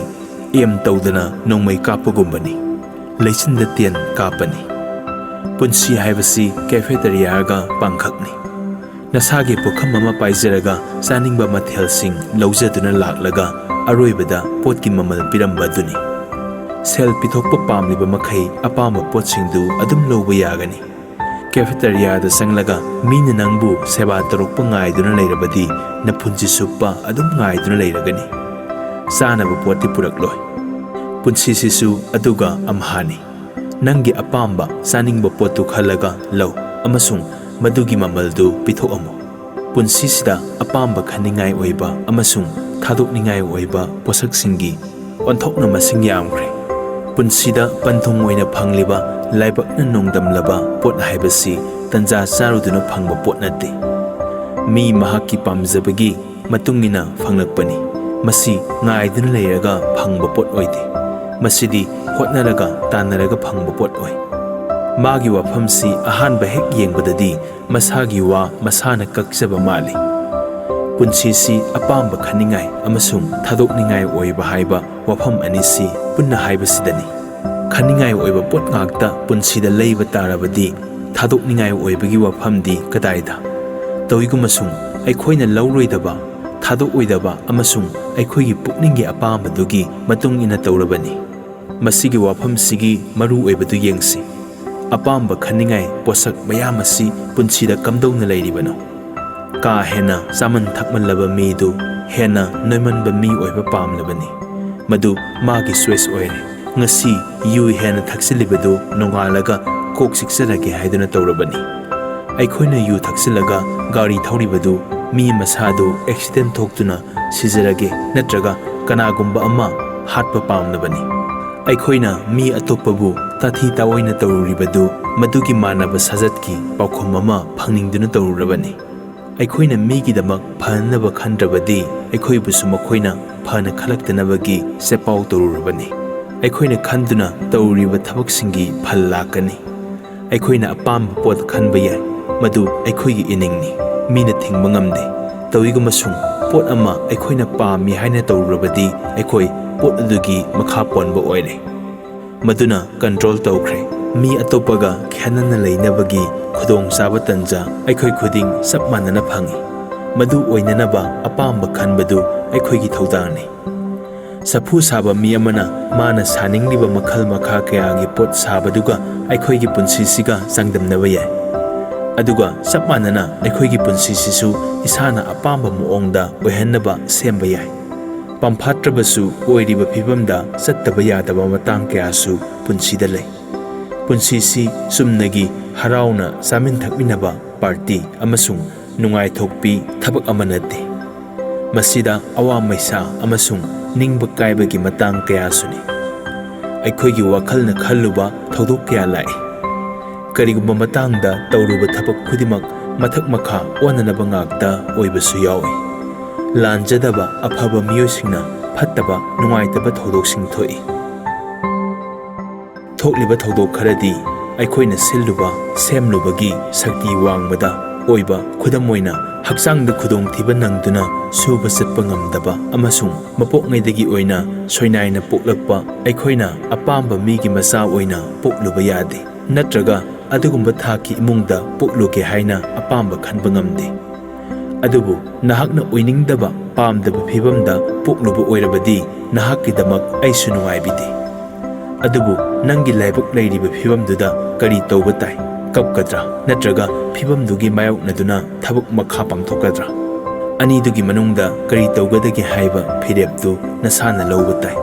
aim ꯇꯧꯗꯅ ꯅꯣꯡꯃꯩ ꯀꯥꯞꯄꯒꯨꯝꯕꯅꯤ꯫ ꯂꯩꯆꯤꯟꯗ ꯇꯦꯟ ꯀꯥꯞꯄꯅꯤ꯫ ꯄꯨꯟꯁꯤ ꯍꯥꯏꯕꯁꯤ cafeteriaꯒ ꯄꯥꯡꯈꯛꯅꯤ꯫ ꯅꯁꯥꯒꯤ ꯄꯨꯈꯝ ꯑꯃ ꯄꯥꯏꯖꯔꯒ ꯆꯥꯅꯤꯡꯕ ꯃꯊꯦꯜꯁꯤꯡ ꯂꯧꯖꯗꯨꯅ ꯂꯥꯛꯂꯒ ꯑꯔꯣꯏꯕꯗ ꯄꯣꯠꯀꯤ ꯃꯃꯜ ꯄꯤꯔꯝꯕ ꯑꯗꯨꯅꯤ꯫ ꯁꯦꯜ ꯄꯤꯊꯣꯛꯄ ꯄꯥꯝꯂꯤꯕ ꯃꯈꯩ ꯑꯄꯥꯝꯕ ꯄꯣꯠꯁꯤꯡꯗꯨ ꯑꯗꯨꯝ ꯂꯧꯕ ꯌꯥꯒꯅꯤ꯫ Cafeteriaꯗ ꯆꯪꯂꯒ ꯃꯤꯅ ꯅꯪꯕꯨ ꯁꯦꯕꯥ ꯇꯧꯔꯛꯄ ꯉꯥꯏꯗꯨꯅ ꯂꯩꯔꯕꯗꯤ ꯅꯄꯨꯟꯁꯤ ꯆꯨꯞꯄ ꯑꯗꯨꯝ ꯉꯥꯏꯗꯨꯅ ꯂꯩꯔꯒꯅꯤ꯫ ꯆꯥꯅꯕ ꯄꯣꯠꯇꯤ ꯄꯨꯔꯛꯂꯣꯏ꯫ ꯄꯨꯟꯁꯤꯁꯤꯁꯨ ꯑꯗꯨꯒ ꯑꯝꯍꯥꯅꯤ꯫ ꯅꯪꯒꯤ ꯑꯄꯥꯝꯕ ꯆꯥꯅꯤꯡꯕ ꯄꯣꯠꯇꯨ ꯈꯜꯂꯒ ꯂꯧ ꯑꯃꯁꯨꯡ ꯃꯗꯨꯒꯤ ꯃꯃꯜꯗꯨ ꯄꯤꯊꯣꯛꯂꯝꯃꯨ꯫ ꯄꯨꯟꯁꯤꯁꯤꯗ ꯑꯄꯥꯝꯕ ꯈꯟꯅꯤꯡꯉꯥꯏ ꯑꯣꯏꯕ ꯑꯃꯁꯨꯡ ꯊꯥꯗꯣꯛꯅꯤꯡꯉꯥꯏ ꯑꯣꯏꯕ ꯄꯣꯠꯁꯛꯁꯤꯡꯒꯤ ꯑꯣꯟꯊꯣꯛꯅ ꯃꯁꯤꯡ ꯌꯥꯝꯈ꯭ꯔꯦ꯫ ꯄꯨꯟꯁꯤꯗ ꯄꯟꯊꯨꯡ ꯑꯣꯏꯅ ꯐꯪꯂꯤꯕ ꯂꯥꯏꯕꯛꯅ ꯅꯣꯡꯗꯝꯂꯕ ꯄꯣꯠ ꯍꯥꯏꯕꯁꯤ ꯇꯟꯖꯥ ꯆꯥꯔꯨꯗꯨꯅ ꯐꯪꯕ ꯄꯣꯠ ꯅꯠꯇꯦ꯫ ꯃꯤ ꯃꯍꯥꯛꯀꯤ ꯄꯥꯝꯖꯕꯒꯤ ꯃꯇꯨꯡ ꯏꯟꯅ ꯐꯪꯂꯛꯄꯅꯤ꯫ ꯃꯁꯤ ꯉꯥꯏꯗꯨꯅ ꯂꯩꯔꯒ ꯐꯪꯕ ꯄꯣꯠ ꯑꯣꯏꯗꯦ꯫ ꯃꯁꯤꯗꯤ ꯍꯣꯠꯅꯔꯒ ꯇꯥꯟꯅꯔꯒ ꯐꯪꯕ ꯄꯣꯠ ꯑꯣꯏ꯫ ꯃꯥꯒꯤ ꯋꯥꯐꯝꯁꯤ ꯑꯍꯥꯟꯕ ꯍꯦꯛ ꯌꯦꯡꯕꯗꯗꯤ ꯃꯁꯥꯒꯤ ꯋꯥ ꯃꯁꯥꯅ ꯀꯛꯆꯕ ꯃꯥꯜꯂꯤ꯫ ꯄꯨꯟꯁꯤꯁꯤ ꯑꯄꯥꯝꯕ ꯈꯟꯅꯤꯡꯉꯥꯏ ꯑꯃꯁꯨꯡ ꯊꯥꯗꯣꯛꯅꯤꯡꯉꯥꯏ ꯑꯣꯏꯕ ꯍꯥꯏꯕ ꯋꯥꯐꯝ ꯑꯅꯤꯁꯤ ꯄꯨꯟꯅ ꯍꯥꯏꯕꯁꯤꯗꯅꯤ꯫ ꯈꯟꯅꯤꯡꯉꯥꯏ ꯑꯣꯏꯕ ꯄꯣꯠ ꯉꯥꯛꯇ ꯄꯨꯟꯁꯤꯗ ꯂꯩꯕ ꯇꯥꯔꯕꯗꯤ ꯊꯥꯗꯣꯛꯅꯤꯡꯉꯥꯏ ꯑꯣꯏꯕꯒꯤ ꯋꯥꯐꯝꯗꯤ ꯀꯗꯥꯏꯗ? ꯇꯧꯏꯒꯨꯝꯕꯁꯨꯡ ꯑꯩꯈꯣꯏꯅ ꯂꯧꯔꯣꯏꯗꯕ, ꯊꯥꯗꯣꯛꯑꯣꯏꯗꯕ ꯑꯃꯁꯨꯡ ꯑꯩꯈꯣꯏꯒꯤ ꯄꯨꯛꯅꯤꯡꯒꯤ ꯑꯄꯥꯝꯕꯗꯨꯒꯤ ꯃꯇꯨꯡ ꯏꯟꯅ ꯇꯧꯔꯕꯅꯤ꯫ ꯃꯁꯤꯒꯤ ꯋꯥꯐꯝꯁꯤꯒꯤ ꯃꯔꯨ ꯑꯣꯏꯕꯗꯨ ꯌꯦꯡꯁꯤ꯫ ꯑꯄꯥꯝꯕ ꯈꯟꯅꯤꯡꯉꯥꯏ ꯄꯣꯠꯁꯛ ꯃꯌꯥꯝ ꯑꯁꯤ ꯄꯨꯟꯁꯤꯗ ꯀꯝꯗꯧꯅ ꯂꯩꯔꯤꯕꯅꯣ? ꯀꯥ ꯍꯦꯟꯅ ꯆꯥꯃꯟ ꯊꯛꯃꯜꯂꯕ ꯃꯤꯗꯨ ꯍꯦꯟꯅ ꯅꯣꯏꯃꯟꯕ ꯃꯤ ꯑꯣꯏꯕ ꯄꯥꯝꯂꯕꯅꯤ꯫ ꯃꯗꯨ ꯃꯥꯒꯤ choice ꯑꯣꯏꯔꯦ꯫ ꯉꯁꯤ ꯌꯨ ꯍꯦꯟꯅ ꯊꯛꯆꯤꯜꯂꯤꯕꯗꯨ ꯅꯣꯡꯉꯥꯜꯂꯒ ꯀꯣꯛ ꯆꯤꯛꯆꯔꯒꯦ ꯍꯥꯏꯗꯨꯅ ꯇꯧꯔꯕꯅꯤ꯫ ꯑꯩꯈꯣꯏꯅ ꯌꯨ ꯊꯛꯆꯤꯜꯂꯒ ꯒꯥꯔꯤ ꯊꯧꯔꯤꯕꯗꯨ ꯃꯤ ꯃꯁꯥꯗꯨ accident ꯊꯣꯛꯇꯨꯅ ꯁꯤꯖꯔꯒꯦ ꯅꯠꯇ꯭ꯔꯒ ꯀꯅꯥꯒꯨꯝꯕ ꯑꯃ ꯍꯥꯠꯄ ꯄꯥꯝꯂꯕꯅꯤ꯫ ꯑꯩꯈꯣꯏꯅ ꯃꯤ ꯑꯇꯣꯞꯄꯕꯨ ꯇꯥꯊꯤ ꯇꯥꯑꯣꯏꯅ ꯇꯧꯔꯨꯔꯤꯕꯗꯨ ꯃꯗꯨꯒꯤ ꯃꯥꯟꯅꯕ ꯁꯥꯖꯠꯀꯤ ꯄꯥꯎꯈꯨꯝ ꯑꯃ ꯐꯪꯅꯤꯡꯗꯨꯅ ꯇꯧꯔꯨꯔꯕꯅꯤ꯫ ꯑꯩꯈꯣꯏꯅ ꯃꯤꯒꯤꯗꯃꯛ ꯐꯍꯟꯅꯕ ꯈꯟꯗ꯭ꯔꯕꯗꯤ ꯑꯩꯈꯣꯏꯕꯨꯁꯨ ꯃꯈꯣꯏꯅ ꯐꯅ ꯈꯜꯂꯛꯇꯅꯕꯒꯤ ꯆꯦꯄꯥꯎ ꯇꯧꯔꯨꯔꯕꯅꯤ꯫ ꯑꯩꯈꯣꯏꯅ ꯈꯟꯗꯨꯅ ꯇꯧꯔꯤꯕ ꯊꯕꯛꯁꯤꯡꯒꯤ ꯐꯜ ꯂꯥꯛꯀꯅꯤ꯫ ꯑꯩꯈꯣꯏꯅ ꯑꯄꯥꯝꯕ ꯄꯣꯠ ꯈꯟꯕ ꯌꯥꯏ, ꯃꯗꯨ ꯑꯩꯈꯣꯏꯒꯤ ꯏꯅꯤꯡꯅꯤ, ꯃꯤꯅ ꯊꯤꯡꯕ ꯉꯝꯗꯦ꯫ ꯇꯧꯏꯒꯨꯝꯕꯁꯨꯡ ꯄꯣꯠ ꯑꯃ ꯑꯩꯈꯣꯏꯅ ꯄꯥꯝꯃꯤ ꯍꯥꯏꯅ ꯇꯧꯔꯨꯔꯕꯗꯤ ꯑꯩꯈꯣꯏ ꯄꯣꯠ ꯑꯗꯨꯒꯤ ꯃꯈꯥ ꯄꯣꯟꯕ ꯑꯣꯏꯔꯦ꯫ ꯃꯗꯨꯅ ꯀꯟꯇ꯭ꯔꯣꯜ ꯇꯧꯈ꯭ꯔꯦ꯫ ꯃꯤ ꯑꯇꯣꯞꯄꯒ ꯈꯦꯠꯅꯅ ꯂꯩꯅꯕꯒꯤ ꯈꯨꯗꯣꯡꯆꯥꯕ ꯇꯟꯖꯥ ꯑꯩꯈꯣꯏ ꯈꯨꯗꯤꯡ ꯆꯞ ꯃꯥꯟꯅꯅ ꯐꯪꯏ꯫ ꯃꯗꯨ ꯑꯣꯏꯅꯅꯕ ꯑꯄꯥꯝꯕ ꯈꯟꯕꯗꯨ ꯑꯩꯈꯣꯏꯒꯤ ꯊꯧꯗꯥꯡꯅꯤ꯫ ꯁꯥꯐꯨ ꯁꯥꯕ ꯃꯤ ꯑꯃꯅ ꯃꯥꯅ ꯁꯥꯅꯤꯡꯂꯤꯕ ꯃꯈꯜ ꯃꯈꯥ ꯀꯌꯥꯒꯤ ꯄꯣꯠ ꯁꯥꯕꯗꯨꯒ ꯑꯩꯈꯣꯏꯒꯤ ꯄꯨꯟꯁꯤꯁꯤꯒ ꯆꯥꯡꯗꯝꯅꯕ ꯌꯥꯏ꯫ ꯑꯗꯨꯒ ꯆꯞ ꯃꯥꯟꯅꯅ ꯑꯩꯈꯣꯏꯒꯤ ꯄꯨꯟꯁꯤꯁꯤꯁꯨ ꯏꯁꯥꯅ ꯑꯄꯥꯝꯕ ꯃꯑꯣꯡꯗ ꯑꯣꯏꯍꯟꯅꯕ ꯁꯦꯝꯕ ꯌꯥꯏ꯫ ꯄꯥꯝꯐꯥꯠꯇ꯭ꯔꯕꯁꯨ ꯑꯣꯏꯔꯤꯕ ꯐꯤꯕꯝꯗ ꯆꯠꯇꯕ ꯌꯥꯗꯕ ꯃꯇꯥꯡ ꯀꯌꯥꯁꯨ ꯄꯨꯟꯁꯤꯗ ꯂꯩ꯫ ꯄꯨꯟꯁꯤꯁꯤ ꯆꯨꯝꯅꯒꯤ ꯍꯔꯥꯎꯅ ꯆꯥꯃꯤꯟ ꯊꯛꯃꯤꯟꯅꯕ ꯄꯥꯔꯇꯤ ꯑꯃꯁꯨꯡ ꯅꯨꯡꯉꯥꯏꯊꯣꯛꯄꯤ ꯊꯕꯛ ꯑꯃ ꯅꯠꯇꯦ꯫ ꯃꯁꯤꯗ ꯑꯋꯥ ꯃꯩꯁꯥ ꯑꯃꯁꯨꯡ ꯅꯤꯡꯕ ꯀꯥꯏꯕꯒꯤ ꯃꯇꯥꯡ ꯀꯌꯥꯁꯨꯅꯤ꯫ ꯑꯩꯈꯣꯏꯒꯤ ꯋꯥꯈꯜꯅ ꯈꯜꯂꯨꯕ ꯊꯧꯗꯣꯛ ꯀꯌꯥ ꯂꯥꯛꯏ꯫ ꯀꯔꯤꯒꯨꯝꯕ ꯃꯇꯥꯡꯗ ꯇꯧꯔꯨꯕ ꯊꯕꯛ ꯈꯨꯗꯤꯡꯃꯛ ꯃꯊꯛ ꯃꯈꯥ ꯑꯣꯟꯅꯅꯕ ꯉꯥꯛꯇ ꯑꯣꯏꯕꯁꯨ ꯌꯥꯎꯏ꯫ ꯂꯥꯟꯖꯗꯕ ꯑꯐꯕ ꯃꯤꯑꯣꯏꯁꯤꯡꯅ ꯐꯠꯇꯕ, ꯅꯨꯡꯉꯥꯏꯇꯕ ꯊꯧꯗꯣꯛꯁꯤꯡ ꯊꯣꯛꯏ꯫ ꯊꯣꯛꯂꯤꯕ ꯊꯧꯗꯣꯛ ꯈꯔꯗꯤ ꯑꯩꯈꯣꯏꯅ ꯁꯤꯜꯂꯨꯕ, ꯁꯦꯝꯂꯨꯕꯒꯤ ꯁꯛꯇꯤ ꯋꯥꯡꯕꯗ ꯑꯣꯏꯕ, ꯈꯨꯗꯝ ꯑꯣꯏꯅ, ꯍꯛꯆꯥꯡꯗ ꯈꯨꯗꯣꯡꯊꯤꯕ ꯅꯪꯗꯨꯅ ꯁꯨꯕ ꯆꯠꯄ ꯉꯝꯗꯕ ꯑꯃꯁꯨꯡ ꯃꯄꯣꯛꯉꯩꯗꯒꯤ ꯑꯣꯏꯅ ꯁꯣꯏꯅꯥꯏꯅ ꯄꯣꯛꯂꯛꯄ ꯑꯩꯈꯣꯏꯅ ꯑꯄꯥꯝꯕ ꯃꯤꯒꯤ ꯃꯆꯥ ꯑꯣꯏꯅ ꯄꯣꯛꯂꯨꯕ ꯌꯥꯗꯦ, ꯅꯠꯇ꯭ꯔꯒ ꯑꯗꯨꯒꯨꯝꯕ ꯊꯥꯛꯀꯤ ꯏꯃꯨꯡꯗ ꯄꯣꯛꯂꯨꯒꯦ ꯍꯥꯏꯅ ꯑꯄꯥꯝꯕ ꯈꯟꯕ ꯉꯝꯗꯦ꯫ ꯑꯗꯨꯕꯨ ꯅꯍꯥꯛꯅ ꯑꯣꯏꯅꯤꯡꯗꯕ, ꯄꯥꯝꯗꯕ ꯐꯤꯚꯝꯗ ꯄꯣꯛꯂꯨꯕ ꯑꯣꯏꯔꯕꯗꯤ ꯅꯍꯥꯛꯀꯤꯗꯃꯛ ꯑꯩꯁꯨ ꯅꯨꯡꯉꯥꯏꯕꯤꯗꯦ꯫ ꯑꯗꯨꯕꯨ ꯅꯪꯒꯤ ꯂꯥꯏꯕꯛ ꯂꯩꯔꯤꯕ ꯐꯤꯚꯝꯗꯨꯗ ꯀꯔꯤ ꯇꯧꯕ ꯇꯥꯏ? ꯀꯞꯀꯗ꯭ꯔꯥ? ꯅꯠꯇ꯭ꯔꯒ ꯐꯤꯚꯝꯗꯨꯒꯤ ꯃꯥꯌꯣꯛꯅꯗꯨꯅ ꯊꯕꯛ ꯃꯈꯥ ꯄꯥꯡꯊꯣꯛꯀꯗ꯭ꯔꯥ? ꯑꯅꯤꯗꯨꯒꯤ ꯃꯅꯨꯡꯗ ꯀꯔꯤ ꯇꯧꯒꯗꯒꯦ ꯍꯥꯏꯕ ꯐꯤꯔꯦꯞꯇꯨ ꯅꯁꯥꯅ ꯂꯧꯕ ꯇꯥꯏ꯫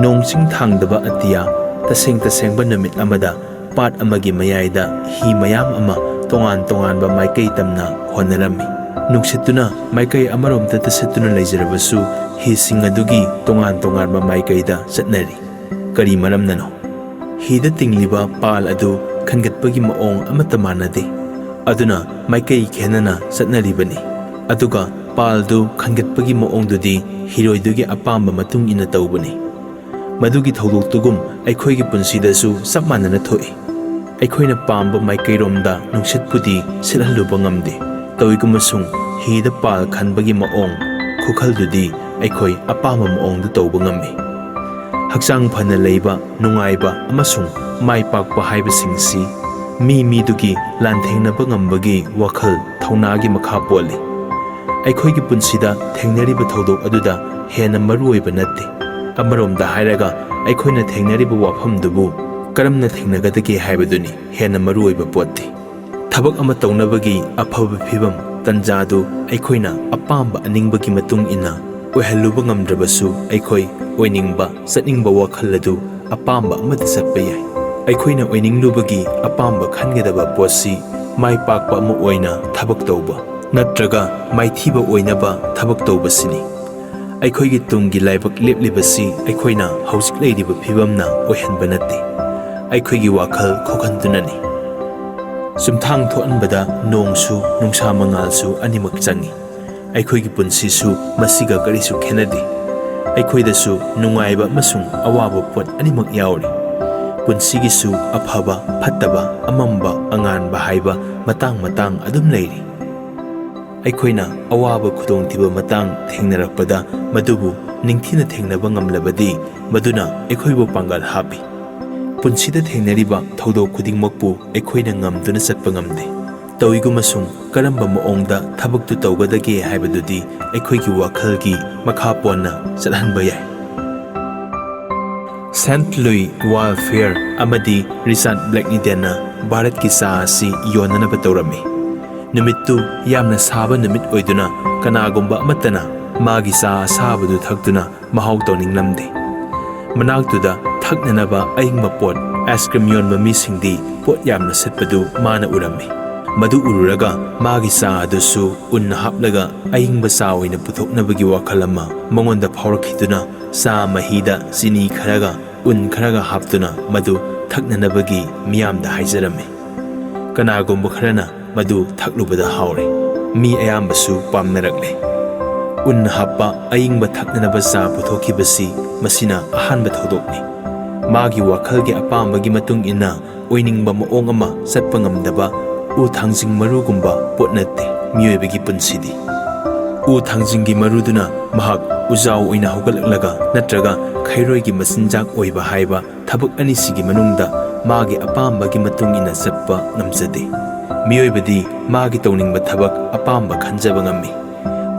ꯅꯣꯡ ꯆꯤꯡ ꯊꯥꯡꯗꯕ ꯑꯇꯤꯌꯥ, ꯇꯁꯦꯡ ꯇꯁꯦꯡꯕ ꯅꯨꯃꯤꯠ ꯑꯃꯗ ꯄꯥꯠ ꯑꯃꯒꯤ ꯃꯌꯥꯏꯗ ꯍꯤ ꯃꯌꯥꯝ ꯑꯃ ꯇꯣꯉꯥꯟ ꯇꯣꯉꯥꯟꯕ ꯃꯥꯏꯀꯩ ꯇꯝꯅ ꯍꯣꯟꯅꯔꯝꯃꯤ꯫ ꯅꯨꯡꯁꯤꯠꯇꯨꯅ ꯃꯥꯏꯀꯩ ꯑꯃꯔꯣꯝꯗꯇ ꯁꯤꯠꯇꯨꯅ ꯂꯩꯖꯔꯕꯁꯨ, ꯍꯤꯁꯤꯡ ꯑꯗꯨꯒꯤ ꯇꯣꯉꯥꯟ ꯇꯣꯉꯥꯟꯕ ꯃꯥꯏꯀꯩꯗ ꯆꯠꯅꯔꯤ꯫ ꯀꯔꯤ ꯃꯔꯝꯅꯅꯣ? ꯍꯤꯗ ꯇꯤꯡꯂꯤꯕ ꯄꯥꯜ ꯑꯗꯨ ꯈꯟꯒꯠꯄꯒꯤ ꯃꯑꯣꯡ ꯑꯃꯠꯇ ꯃꯥꯟꯅꯗꯦ꯫ ꯑꯗꯨꯅ ꯃꯥꯏꯀꯩ ꯈꯦꯠꯅꯅ ꯆꯠꯅꯔꯤꯕꯅꯤ꯫ ꯑꯗꯨꯒ ꯄꯥꯜꯗꯨ ꯈꯟꯒꯠꯄꯒꯤ ꯃꯑꯣꯡꯗꯨꯗꯤ ꯍꯤꯔꯣꯏꯗꯨꯒꯤ ꯑꯄꯥꯝꯕ ꯃꯇꯨꯡ ꯏꯟꯅ ꯇꯧꯕꯅꯤ꯫ ꯃꯗꯨꯒꯤ ꯊꯧꯗꯣꯛꯇꯨꯒꯨꯝ ꯑꯩꯈꯣꯏꯒꯤ ꯄꯨꯟꯁꯤꯗꯁꯨ ꯆꯞ ꯃꯥꯟꯅꯅ ꯊꯣꯛꯏ꯫ ꯑꯩꯈꯣꯏꯅ ꯄꯥꯝꯕ ꯃꯥꯏꯀꯩꯔꯣꯝꯗ ꯅꯨꯡꯁꯤꯠꯄꯨꯗꯤ ꯁꯤꯠꯍꯜꯂꯨꯕ ꯉꯝꯗꯦ꯫ ꯇꯧꯏꯒꯨꯝꯕꯁꯨꯡ ꯍꯤꯗ ꯄꯥꯜ ꯈꯟꯕꯒꯤ ꯃꯑꯣꯡ, ꯈꯨꯈꯜꯗꯨꯗꯤ ꯑꯩꯈꯣꯏ ꯑꯄꯥꯝꯕ ꯃꯑꯣꯡꯗ ꯇꯧꯕ ꯉꯝꯃꯤ꯫ ꯍꯛꯆꯥꯡ ꯐꯅ ꯂꯩꯕ, ꯅꯨꯡꯉꯥꯏꯕ ꯑꯃꯁꯨꯡ ꯃꯥꯏ ꯄꯥꯛꯄ ꯍꯥꯏꯕꯁꯤꯡꯁꯤ ꯃꯤ ꯃꯤꯗꯨꯒꯤ ꯂꯥꯟꯊꯦꯡꯅꯕ ꯉꯝꯕꯒꯤ ꯋꯥꯈꯜ ꯊꯧꯅꯥꯒꯤ ꯃꯈꯥ ꯄꯣꯜꯂꯤ꯫ ꯑꯩꯈꯣꯏꯒꯤ ꯄꯨꯟꯁꯤꯗ ꯊꯦꯡꯅꯔꯤꯕ ꯊꯧꯗꯣꯛ ꯑꯗꯨꯗ ꯍꯦꯟꯅ ꯃꯔꯨꯑꯣꯏꯕ ꯅꯠꯇꯦ꯫ ꯑꯃꯔꯣꯝꯗ ꯍꯥꯏꯔꯒ, ꯑꯩꯈꯣꯏꯅ ꯊꯦꯡꯅꯔꯤꯕ ꯋꯥꯐꯝꯗꯨꯕꯨ ꯀꯔꯝꯅ ꯊꯦꯡꯅꯒꯗꯒꯦ ꯍꯥꯏꯕꯗꯨꯅꯤ ꯍꯦꯟꯅ ꯃꯔꯨꯑꯣꯏꯕ ꯄꯣꯠꯇꯤ꯫ ꯊꯕꯛ ꯑꯃ ꯇꯧꯅꯕꯒꯤ ꯑꯐꯕ ꯐꯤꯚꯝ, ꯇꯟꯖꯥꯗꯨ ꯑꯩꯈꯣꯏꯅ ꯑꯄꯥꯝꯕ ꯑꯅꯤꯡꯕꯒꯤ ꯃꯇꯨꯡ ꯏꯟꯅ ꯑꯣꯏꯍꯜꯂꯨꯕ ꯉꯝꯗ꯭ꯔꯕꯁꯨ, ꯑꯩꯈꯣꯏ ꯑꯣꯏꯅꯤꯡꯕ, ꯆꯠꯅꯤꯡꯕ ꯋꯥꯈꯜ ꯑꯗꯨ ꯑꯄꯥꯝꯕ ꯑꯃꯗ ꯆꯠꯄ ꯌꯥꯏ꯫ ꯑꯩꯈꯣꯏꯅ ꯑꯣꯏꯅꯤꯡꯂꯨꯕꯒꯤ ꯑꯄꯥꯝꯕ ꯈꯟꯒꯗꯕ ꯄꯣꯠꯁꯤ ꯃꯥꯏ ꯄꯥꯛꯄ ꯑꯃ ꯑꯣꯏꯅ ꯊꯕꯛ ꯇꯧꯕ ꯅꯠꯇ꯭ꯔꯒ ꯃꯥꯏꯊꯤꯕ ꯑꯣꯏꯅꯕ ꯊꯕꯛ ꯇꯧꯕꯁꯤꯅꯤ꯫ ꯑꯩꯈꯣꯏꯒꯤ ꯇꯨꯡꯒꯤ ꯂꯥꯏꯕꯛ ꯂꯦꯞꯂꯤꯕꯁꯤ ꯑꯩꯈꯣꯏꯅ ꯍꯧꯖꯤꯛ ꯂꯩꯔꯤꯕ ꯐꯤꯚꯝꯅ ꯑꯣꯏꯍꯟꯕ ꯅꯠꯇꯦ, ꯑꯩꯈꯣꯏꯒꯤ ꯋꯥꯈꯜ ꯈꯣꯛꯍꯟꯗꯨꯅꯅꯤ꯫ ꯆꯨꯝꯊꯥꯡ ꯊꯣꯛꯍꯟꯕꯗ ꯅꯣꯡꯁꯨ ꯅꯨꯡꯁꯥ ꯃꯉꯥꯜꯁꯨ ꯑꯅꯤꯃꯛ ꯆꯪꯏ꯫ ꯑꯩꯈꯣꯏꯒꯤ ꯄꯨꯟꯁꯤꯁꯨ ꯃꯁꯤꯒ ꯀꯔꯤꯁꯨ ꯈꯦꯠꯅꯗꯦ꯫ ꯑꯩꯈꯣꯏꯗꯁꯨ ꯅꯨꯡꯉꯥꯏꯕ ꯑꯃꯁꯨꯡ ꯑꯋꯥꯕ ꯄꯣꯠ ꯑꯅꯤꯃꯛ ꯌꯥꯎꯔꯤ꯫ ꯄꯨꯟꯁꯤꯒꯤꯁꯨ ꯑꯐꯕ, ꯐꯠꯇꯕ, ꯑꯃꯝꯕ, ꯑꯉꯥꯟꯕ ꯍꯥꯏꯕ ꯃꯇꯥꯡ ꯃꯇꯥꯡ ꯑꯗꯨꯝ ꯂꯩꯔꯤ꯫ ꯑꯩꯈꯣꯏꯅ ꯑꯋꯥꯕ ꯈꯨꯗꯣꯡꯊꯤꯕ ꯃꯇꯥꯡ ꯊꯦꯡꯅꯔꯛꯄꯗ ꯃꯗꯨꯕꯨ ꯅꯤꯡꯊꯤꯅ ꯊꯦꯡꯅꯕ ꯉꯝꯂꯕꯗꯤ, ꯃꯗꯨꯅ ꯑꯩꯈꯣꯏꯕꯨ ꯄꯥꯡꯒꯜ ꯍꯥꯞꯄꯤ꯫ ꯄꯨꯟꯁꯤꯗ ꯊꯦꯡꯅꯔꯤꯕ ꯊꯧꯗꯣꯛ ꯈꯨꯗꯤꯡꯃꯛꯄꯨ ꯑꯩꯈꯣꯏꯅ ꯉꯝꯗꯨꯅ ꯆꯠꯄ ꯉꯝꯗꯦ꯫ ꯇꯧꯏꯒꯨꯝꯕꯁꯨꯡ ꯀꯔꯝꯕ ꯃꯑꯣꯡꯗ ꯊꯕꯛꯇꯨ ꯇꯧꯒꯗꯒꯦ ꯍꯥꯏꯕꯗꯨꯗꯤ ꯑꯩꯈꯣꯏꯒꯤ ꯋꯥꯈꯜꯒꯤ ꯃꯈꯥ ꯄꯣꯟꯅ ꯆꯠꯍꯟꯕ ꯌꯥꯏ꯫ ꯁꯦꯟꯠ ꯂꯨꯏ ꯋꯥꯜ ꯐꯤꯌꯔ ꯑꯃꯗꯤ ꯔꯤꯆꯥꯔꯗ ꯕ꯭ꯂꯦꯛꯅꯤꯗꯦꯟꯅ ꯚꯥꯔꯠꯀꯤ ꯆꯥ ꯑꯁꯤ ꯌꯣꯟꯅꯅꯕ ꯇꯧꯔꯝꯃꯤ꯫ ꯅꯨꯃꯤꯠꯇꯨ ꯌꯥꯝꯅ ꯁꯥꯕ ꯅꯨꯃꯤꯠ ꯑꯣꯏꯗꯨꯅ ꯀꯅꯥꯒꯨꯝꯕ ꯑꯃꯠꯇꯅ ꯃꯥꯒꯤ ꯆꯥ ꯑꯁꯥꯕꯗꯨ ꯊꯛꯇꯨꯅ ꯃꯍꯥꯎ ꯇꯧꯅꯤꯡꯂꯝꯗꯦ꯫ ꯃꯅꯥꯛꯇꯨꯗ ꯊꯛꯅꯅꯕ ꯑꯏꯪꯕ ꯄꯣꯠ, ꯑꯥꯏꯁ ꯀ꯭ꯔꯤꯝ ꯌꯣꯟꯕ ꯃꯤꯁꯤꯡꯗꯤ ꯄꯣꯠ ꯌꯥꯝꯅ ꯁꯤꯠꯄꯗꯨ ꯃꯥꯅ ꯎꯔꯝꯃꯤ꯫ ꯃꯗꯨ ꯎꯔꯨꯔꯒ ꯃꯥꯒꯤ ꯆꯥ ꯑꯗꯨꯁꯨ ꯎꯟ ꯍꯥꯞꯂꯒ ꯑꯏꯪꯕ ꯆꯥ ꯑꯣꯏꯅ ꯄꯨꯊꯣꯛꯅꯕꯒꯤ ꯋꯥꯈꯜ ꯑꯃ ꯃꯉꯣꯟꯗ ꯐꯥꯎꯔꯛꯈꯤꯗꯨꯅ, ꯆꯥ ꯃꯍꯤꯗ ꯆꯤꯅꯤ ꯈꯔꯒ ꯎꯟ ꯈꯔꯒ ꯍꯥꯞꯇꯨꯅ ꯃꯗꯨ ꯊꯛꯅꯅꯕꯒꯤ ꯃꯤꯌꯥꯝꯗ ꯍꯥꯏꯖꯔꯝꯃꯤ꯫ ꯀꯅꯥꯒꯨꯝꯕ ꯈꯔꯅ ꯃꯗꯨ ꯊꯛꯂꯨꯕꯗ ꯍꯥꯎꯔꯦ꯫ ꯃꯤ ꯑꯌꯥꯝꯕꯁꯨ ꯄꯥꯝꯅꯔꯛꯂꯦ꯫ ꯎꯟ ꯍꯥꯞꯄ ꯑꯏꯪꯕ ꯊꯛꯅꯅꯕ ꯆꯥ ꯄꯨꯊꯣꯛꯈꯤꯕꯁꯤ ꯃꯁꯤꯅ ꯑꯍꯥꯟꯕ ꯊꯧꯗꯣꯛꯅꯤ꯫ ꯃꯥꯒꯤ ꯋꯥꯈꯜꯒꯤ ꯑꯄꯥꯝꯕꯒꯤ ꯃꯇꯨꯡ ꯏꯟꯅ ꯑꯣꯏꯅꯤꯡꯕ ꯃꯑꯣꯡ ꯑꯃ ꯆꯠꯄ ꯉꯝꯗꯕ ꯎ ꯊꯥꯡꯖꯤꯡ ꯃꯔꯨꯒꯨꯝꯕ ꯄꯣꯠ ꯅꯠꯇꯦ ꯃꯤꯑꯣꯏꯕꯒꯤ ꯄꯨꯟꯁꯤꯗꯤ꯫ ꯎ ꯊꯥꯡꯖꯤꯡꯒꯤ ꯃꯔꯨꯗꯨꯅ ꯃꯍꯥꯛ ꯎꯖꯥꯎ ꯑꯣꯏꯅ ꯍꯧꯒꯠꯂꯛꯂꯒ ꯅꯠꯇ꯭ꯔꯒ ꯈꯩꯔꯣꯏꯒꯤ ꯃꯆꯤꯟꯖꯥꯛ ꯑꯣꯏꯕ ꯍꯥꯏꯕ ꯊꯕꯛ ꯑꯅꯤꯁꯤꯒꯤ ꯃꯅꯨꯡꯗ ꯃꯥꯒꯤ ꯑꯄꯥꯝꯕꯒꯤ ꯃꯇꯨꯡ ꯏꯟꯅ ꯆꯠꯄ ꯉꯝꯖꯗꯦ꯫ ꯃꯤꯑꯣꯏꯕꯗꯤ ꯃꯥꯒꯤ ꯇꯧꯅꯤꯡꯕ ꯊꯕꯛ ꯑꯄꯥꯝꯕ ꯈꯟꯖꯕ ꯉꯝꯃꯤ꯫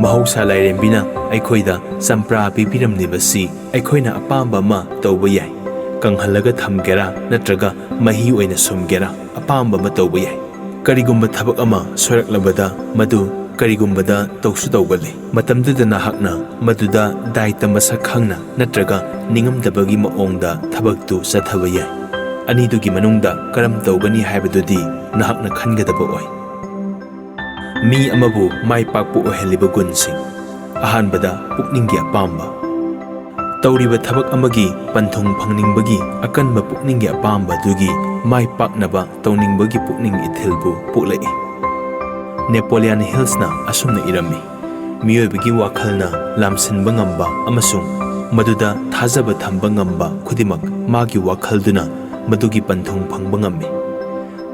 ꯃꯍꯧꯁꯥ ꯂꯥꯏꯔꯦꯝꯕꯤꯅ ꯑꯩꯈꯣꯏꯗ ꯆꯝꯄ꯭ꯔꯥ ꯄꯤꯕꯤꯔꯝꯂꯤꯕꯁꯤ ꯑꯩꯈꯣꯏꯅ ꯑꯄꯥꯝꯕ ꯑꯃ ꯇꯧꯕ ꯌꯥꯏ꯫ ꯀꯪꯍꯜꯂꯒ ꯊꯝꯒꯦꯔꯥ ꯅꯠꯇ꯭ꯔꯒ ꯃꯍꯤ ꯑꯣꯏꯅ ꯁꯨꯝꯒꯦꯔꯥ, ꯑꯄꯥꯝꯕ ꯑꯃ ꯇꯧꯕ ꯌꯥꯏ꯫ ꯀꯔꯤꯒꯨꯝꯕ ꯊꯕꯛ ꯑꯃ ꯁꯣꯏꯔꯛꯂꯕꯗ ꯃꯗꯨ ꯀꯔꯤꯒꯨꯝꯕꯗ ꯇꯧꯁꯨ ꯇꯧꯒꯜꯂꯤ꯫ ꯃꯇꯝꯗꯨꯗ ꯅꯍꯥꯛꯅ ꯃꯗꯨꯗ ꯗꯥꯏꯇ ꯃꯁꯛ ꯈꯪꯅ ꯅꯠꯇ꯭ꯔꯒ ꯅꯤꯡꯉꯝꯗꯕꯒꯤ ꯃꯑꯣꯡꯗ ꯊꯕꯛꯇꯨ ꯆꯠꯊꯕ ꯌꯥꯏ꯫ ꯑꯅꯤꯗꯨꯒꯤ ꯃꯅꯨꯡꯗ ꯀꯔꯝ ꯇꯧꯒꯅꯤ ꯍꯥꯏꯕꯗꯨꯗꯤ ꯅꯍꯥꯛꯅ ꯈꯟꯒꯗꯕ ꯑꯣꯏ꯫ ꯃꯤ ꯑꯃꯕꯨ ꯃꯥꯏ ꯄꯥꯛꯄ ꯑꯣꯏꯍꯜꯂꯤꯕ ꯒꯨꯟꯁꯤꯡ꯫ ꯑꯍꯥꯟꯕꯗ, ꯄꯨꯛꯅꯤꯡꯒꯤ ꯑꯄꯥꯝꯕ꯫ ꯇꯧꯔꯤꯕ ꯊꯕꯛ ꯑꯃꯒꯤ ꯄꯟꯊꯨꯡ ꯐꯪꯅꯤꯡꯕꯒꯤ ꯑꯀꯟꯕ ꯄꯨꯛꯅꯤꯡꯒꯤ ꯑꯄꯥꯝꯕꯗꯨꯒꯤ ꯃꯥꯏ ꯄꯥꯛꯅꯕ ꯇꯧꯅꯤꯡꯕꯒꯤ ꯄꯨꯛꯅꯤꯡ ꯏꯊꯤꯜꯕꯨ ꯄꯣꯛꯂꯛꯏ꯫ ꯅꯦꯄꯣꯂꯤꯌꯟ ꯍꯤꯜꯁꯅ ꯑꯁꯨꯝꯅ ꯏꯔꯝꯃꯤ, "ꯃꯤꯑꯣꯏꯕꯒꯤ ꯋꯥꯈꯜꯅ ꯂꯥꯝꯁꯤꯟꯕ ꯉꯝꯕ ꯑꯃꯁꯨꯡ ꯃꯗꯨꯗ ꯊꯥꯖꯕ ꯊꯝꯕ ꯉꯝꯕ ꯈꯨꯗꯤꯡꯃꯛ ꯃꯥꯒꯤ ꯋꯥꯈꯜꯗꯨꯅ ꯃꯗꯨꯒꯤ ꯄꯟꯊꯨꯡ ꯐꯪꯕ ꯉꯝꯃꯤ꯫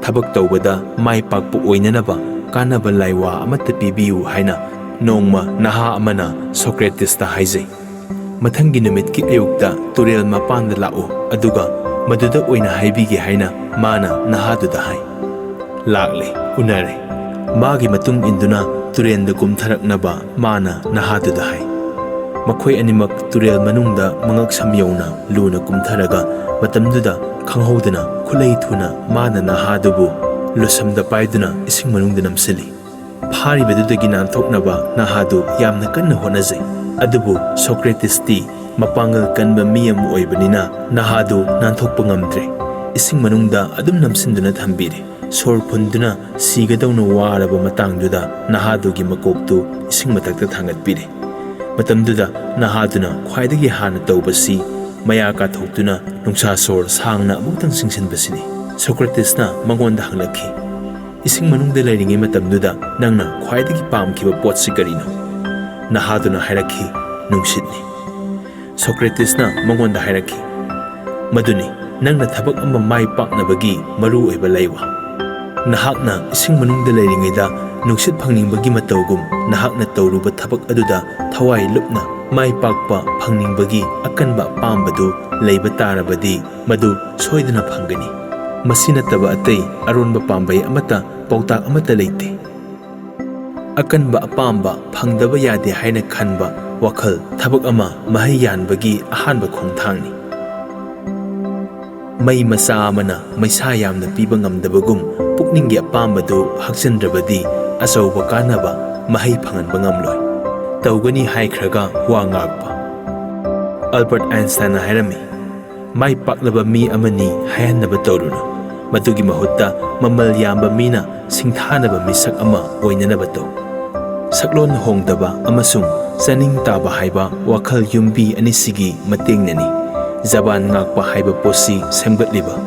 ꯊꯕꯛ ꯇꯧꯕꯗ ꯃꯥꯏ ꯄꯥꯛꯄ ꯑꯣꯏꯅꯅꯕ ꯀꯥꯟꯅꯕ ꯂꯥꯏꯋꯥ ꯑꯃꯠꯇ ꯄꯤꯕꯤꯌꯨ" ꯍꯥꯏꯅ ꯅꯣꯡꯃ ꯅꯍꯥ ꯑꯃꯅ ꯁꯣꯀ꯭ꯔꯦꯇꯤꯁꯇ ꯍꯥꯏꯖꯩ꯫ "ꯃꯊꯪꯒꯤ ꯅꯨꯃꯤꯠꯀꯤ ꯑꯌꯨꯛꯇ ꯇꯨꯔꯦꯜ ꯃꯄꯥꯟꯗ ꯂꯥꯛꯎ, ꯑꯗꯨꯒ ꯃꯗꯨꯗ ꯑꯣꯏꯅ ꯍꯥꯏꯕꯤꯒꯦ" ꯍꯥꯏꯅ ꯃꯥꯅ ꯅꯍꯥꯗꯨꯗ ꯍꯥꯏ꯫ ꯂꯥꯛꯂꯦ, ꯎꯅꯔꯦ꯫ ꯃꯥꯒꯤ ꯃꯇꯨꯡ ꯏꯟꯗꯨꯅ ꯇꯨꯔꯦꯜꯗ ꯀꯨꯝꯊꯔꯛꯅꯕ ꯃꯥꯅ ꯅꯍꯥꯗꯨꯗ ꯍꯥꯏ꯫ ꯃꯈꯣꯏ ꯑꯅꯤꯃꯛ ꯇꯨꯔꯦꯜ ꯃꯅꯨꯡꯗ ꯃꯉꯛꯁꯝ ꯌꯧꯅ ꯂꯨꯅ ꯀꯨꯝꯊꯔꯒ ꯃꯇꯝꯗꯨꯗ ꯈꯪꯍꯧꯗꯅ ꯈꯨꯠꯂꯩ ꯊꯨꯅ ꯃꯥꯅ ꯅꯍꯥꯗꯨꯕꯨ ꯂꯨꯁꯝꯗ ꯄꯥꯏꯗꯨꯅ ꯏꯁꯤꯡ ꯃꯅꯨꯡꯗ ꯅꯝꯁꯤꯜꯂꯤ꯫ ꯐꯥꯔꯤꯕꯗꯨꯗꯒꯤ ꯅꯥꯟꯊꯣꯛꯅꯕ ꯅꯍꯥꯗꯨ ꯌꯥꯝꯅ ꯀꯟꯅ ꯍꯣꯠꯅꯖꯩ꯫ ꯑꯗꯨꯕꯨ ꯁꯣꯀ꯭ꯔꯦꯇꯤꯁꯇꯤ ꯃꯄꯥꯡꯒꯜ ꯀꯟꯕ ꯃꯤ ꯑꯃ ꯑꯣꯏꯕꯅꯤꯅ ꯅꯍꯥꯗꯨ ꯅꯥꯟꯊꯣꯛꯄ ꯉꯝꯗ꯭ꯔꯦ꯫ ꯏꯁꯤꯡ ꯃꯅꯨꯡꯗ ꯑꯗꯨꯝ ꯅꯝꯁꯤꯟꯗꯨꯅ ꯊꯝꯕꯤꯔꯦ꯫ ꯁꯣꯔ ꯐꯨꯟꯗꯨꯅ ꯁꯤꯒꯗꯧꯅ ꯋꯥꯔꯕ ꯃꯇꯥꯡꯗꯨꯗ ꯅꯍꯥꯗꯨꯒꯤ ꯃꯀꯣꯛꯇꯨ ꯏꯁꯤꯡ ꯃꯊꯛꯇ ꯊꯥꯡꯒꯠꯄꯤꯔꯦ꯫ ꯃꯇꯝꯗꯨꯗ ꯅꯍꯥꯗꯨꯅ ꯈ꯭ꯋꯥꯏꯗꯒꯤ ꯍꯥꯟꯅ ꯇꯧꯕꯁꯤ ꯃꯌꯥ ꯀꯥꯊꯣꯛꯇꯨꯅ ꯅꯨꯡꯁꯥ ꯁꯣꯔ ꯁꯥꯡꯅ ꯑꯃꯨꯛꯇꯪ ꯆꯤꯡꯁꯤꯟꯕꯁꯤꯅꯤ꯫ ꯁꯣꯀ꯭ꯔꯦꯇꯤꯁꯅ ꯃꯉꯣꯟꯗ ꯍꯪꯂꯛꯈꯤ, "ꯏꯁꯤꯡ ꯃꯅꯨꯡꯗ ꯂꯩꯔꯤꯉꯩ ꯃꯇꯝꯗꯨꯗ ꯅꯪꯅ ꯈ꯭ꯋꯥꯏꯗꯒꯤ ꯄꯥꯝꯈꯤꯕ ꯄꯣꯠꯁꯤ ꯀꯔꯤꯅꯣ?" ꯅꯍꯥꯗꯨꯅ ꯍꯥꯏꯔꯛꯈꯤ, "ꯅꯨꯡꯁꯤꯠꯅꯤ꯫" ꯁꯣꯀ꯭ꯔꯦꯇꯤꯁꯅ ꯃꯉꯣꯟꯗ ꯍꯥꯏꯔꯛꯈꯤ, "ꯃꯗꯨꯅꯤ ꯅꯪꯅ ꯊꯕꯛ ꯑꯃ ꯃꯥꯏ ꯄꯥꯛꯅꯕꯒꯤ ꯃꯔꯨ ꯑꯣꯏꯕ ꯂꯩꯋꯥ꯫ ꯅꯍꯥꯛꯅ ꯏꯁꯤꯡ ꯃꯅꯨꯡꯗ ꯂꯩꯔꯤꯉꯩꯗ ꯅꯨꯡꯁꯤꯠ ꯐꯪꯅꯤꯡꯕꯒꯤ ꯃꯇꯧꯒꯨꯝ, ꯅꯍꯥꯛꯅ ꯇꯧꯔꯨꯕ ꯊꯕꯛ ꯑꯗꯨꯗ ꯊꯋꯥꯏ ꯂꯨꯞꯅ ꯃꯥꯏ ꯄꯥꯛꯄ ꯐꯪꯅꯤꯡꯕꯒꯤ ꯑꯀꯟꯕ ꯑꯄꯥꯝꯕꯗꯨ ꯂꯩꯕ ꯇꯥꯔꯕꯗꯤ, ꯃꯗꯨ ꯁꯣꯏꯗꯅ ꯐꯪꯒꯅꯤ꯫ ꯃꯁꯤ ꯅꯠꯇꯕ ꯑꯇꯩ ꯑꯔꯣꯟꯕ ꯄꯥꯝꯕꯩ ꯑꯃꯠꯇ, ꯄꯥꯎꯇꯥꯛ ꯑꯃꯠꯇ ꯂꯩꯇꯦ꯫" ꯑꯀꯟꯕ ꯑꯄꯥꯝꯕ ꯐꯪꯗꯕ ꯌꯥꯗꯦ ꯍꯥꯏꯅ ꯈꯟꯕ ꯋꯥꯈꯜ ꯊꯕꯛ ꯑꯃ ꯃꯍꯩ ꯌꯥꯟꯕꯒꯤ ꯑꯍꯥꯟꯕ ꯈꯣꯡꯊꯥꯡꯅꯤ꯫ ꯃꯩ ꯃꯆꯥ ꯑꯃꯅ ꯃꯩꯁꯥ ꯌꯥꯝꯅ ꯄꯤꯕ ꯉꯝꯗꯕꯒꯨꯝ, ꯄꯨꯛꯅꯤꯡꯒꯤ ꯑꯄꯥꯝꯕꯗꯨ ꯍꯛꯆꯤꯟꯗ꯭ꯔꯕꯗꯤ ꯑꯆꯧꯕ ꯀꯥꯟꯅꯕ ꯃꯍꯩ ꯐꯪꯍꯟꯕ ꯉꯝꯂꯣꯏ꯫ ꯇꯧꯒꯅꯤ ꯍꯥꯏꯈ꯭ꯔꯒ ꯋꯥ ꯉꯥꯛꯄ꯫ ꯑꯜꯕꯔꯠ ꯑꯥꯏꯟꯁꯇꯥꯏꯟꯅ ꯍꯥꯏꯔꯝꯃꯤ, "ꯃꯥꯏ ꯄꯥꯛꯂꯕ ꯃꯤ ꯑꯃꯅꯤ ꯍꯥꯏꯍꯟꯅꯕ ꯇꯧꯔꯨꯅꯨ꯫ ꯃꯗꯨꯒꯤ ꯃꯍꯨꯠꯇ ꯃꯃꯜ ꯌꯥꯝꯕ ꯃꯤꯅ ꯁꯤꯡꯊꯥꯅꯕ ꯃꯤꯁꯛ ꯑꯃ ꯑꯣꯏꯅꯅꯕ ꯇꯧ꯫" ꯁꯛꯂꯣꯟ ꯍꯣꯡꯗꯕ ꯑꯃꯁꯨꯡ ꯆꯥꯅꯤꯡ ꯇꯥꯕ ꯍꯥꯏꯕ ꯋꯥꯈꯜ ꯌꯨꯝꯕꯤ ꯑꯅꯤꯁꯤꯒꯤ ꯃꯇꯦꯡꯅꯅꯤ ꯖꯕꯥꯟ ꯉꯥꯛꯄ ꯍꯥꯏꯕ ꯄꯣꯠꯁꯤ ꯁꯦꯝꯒꯠꯂꯤꯕ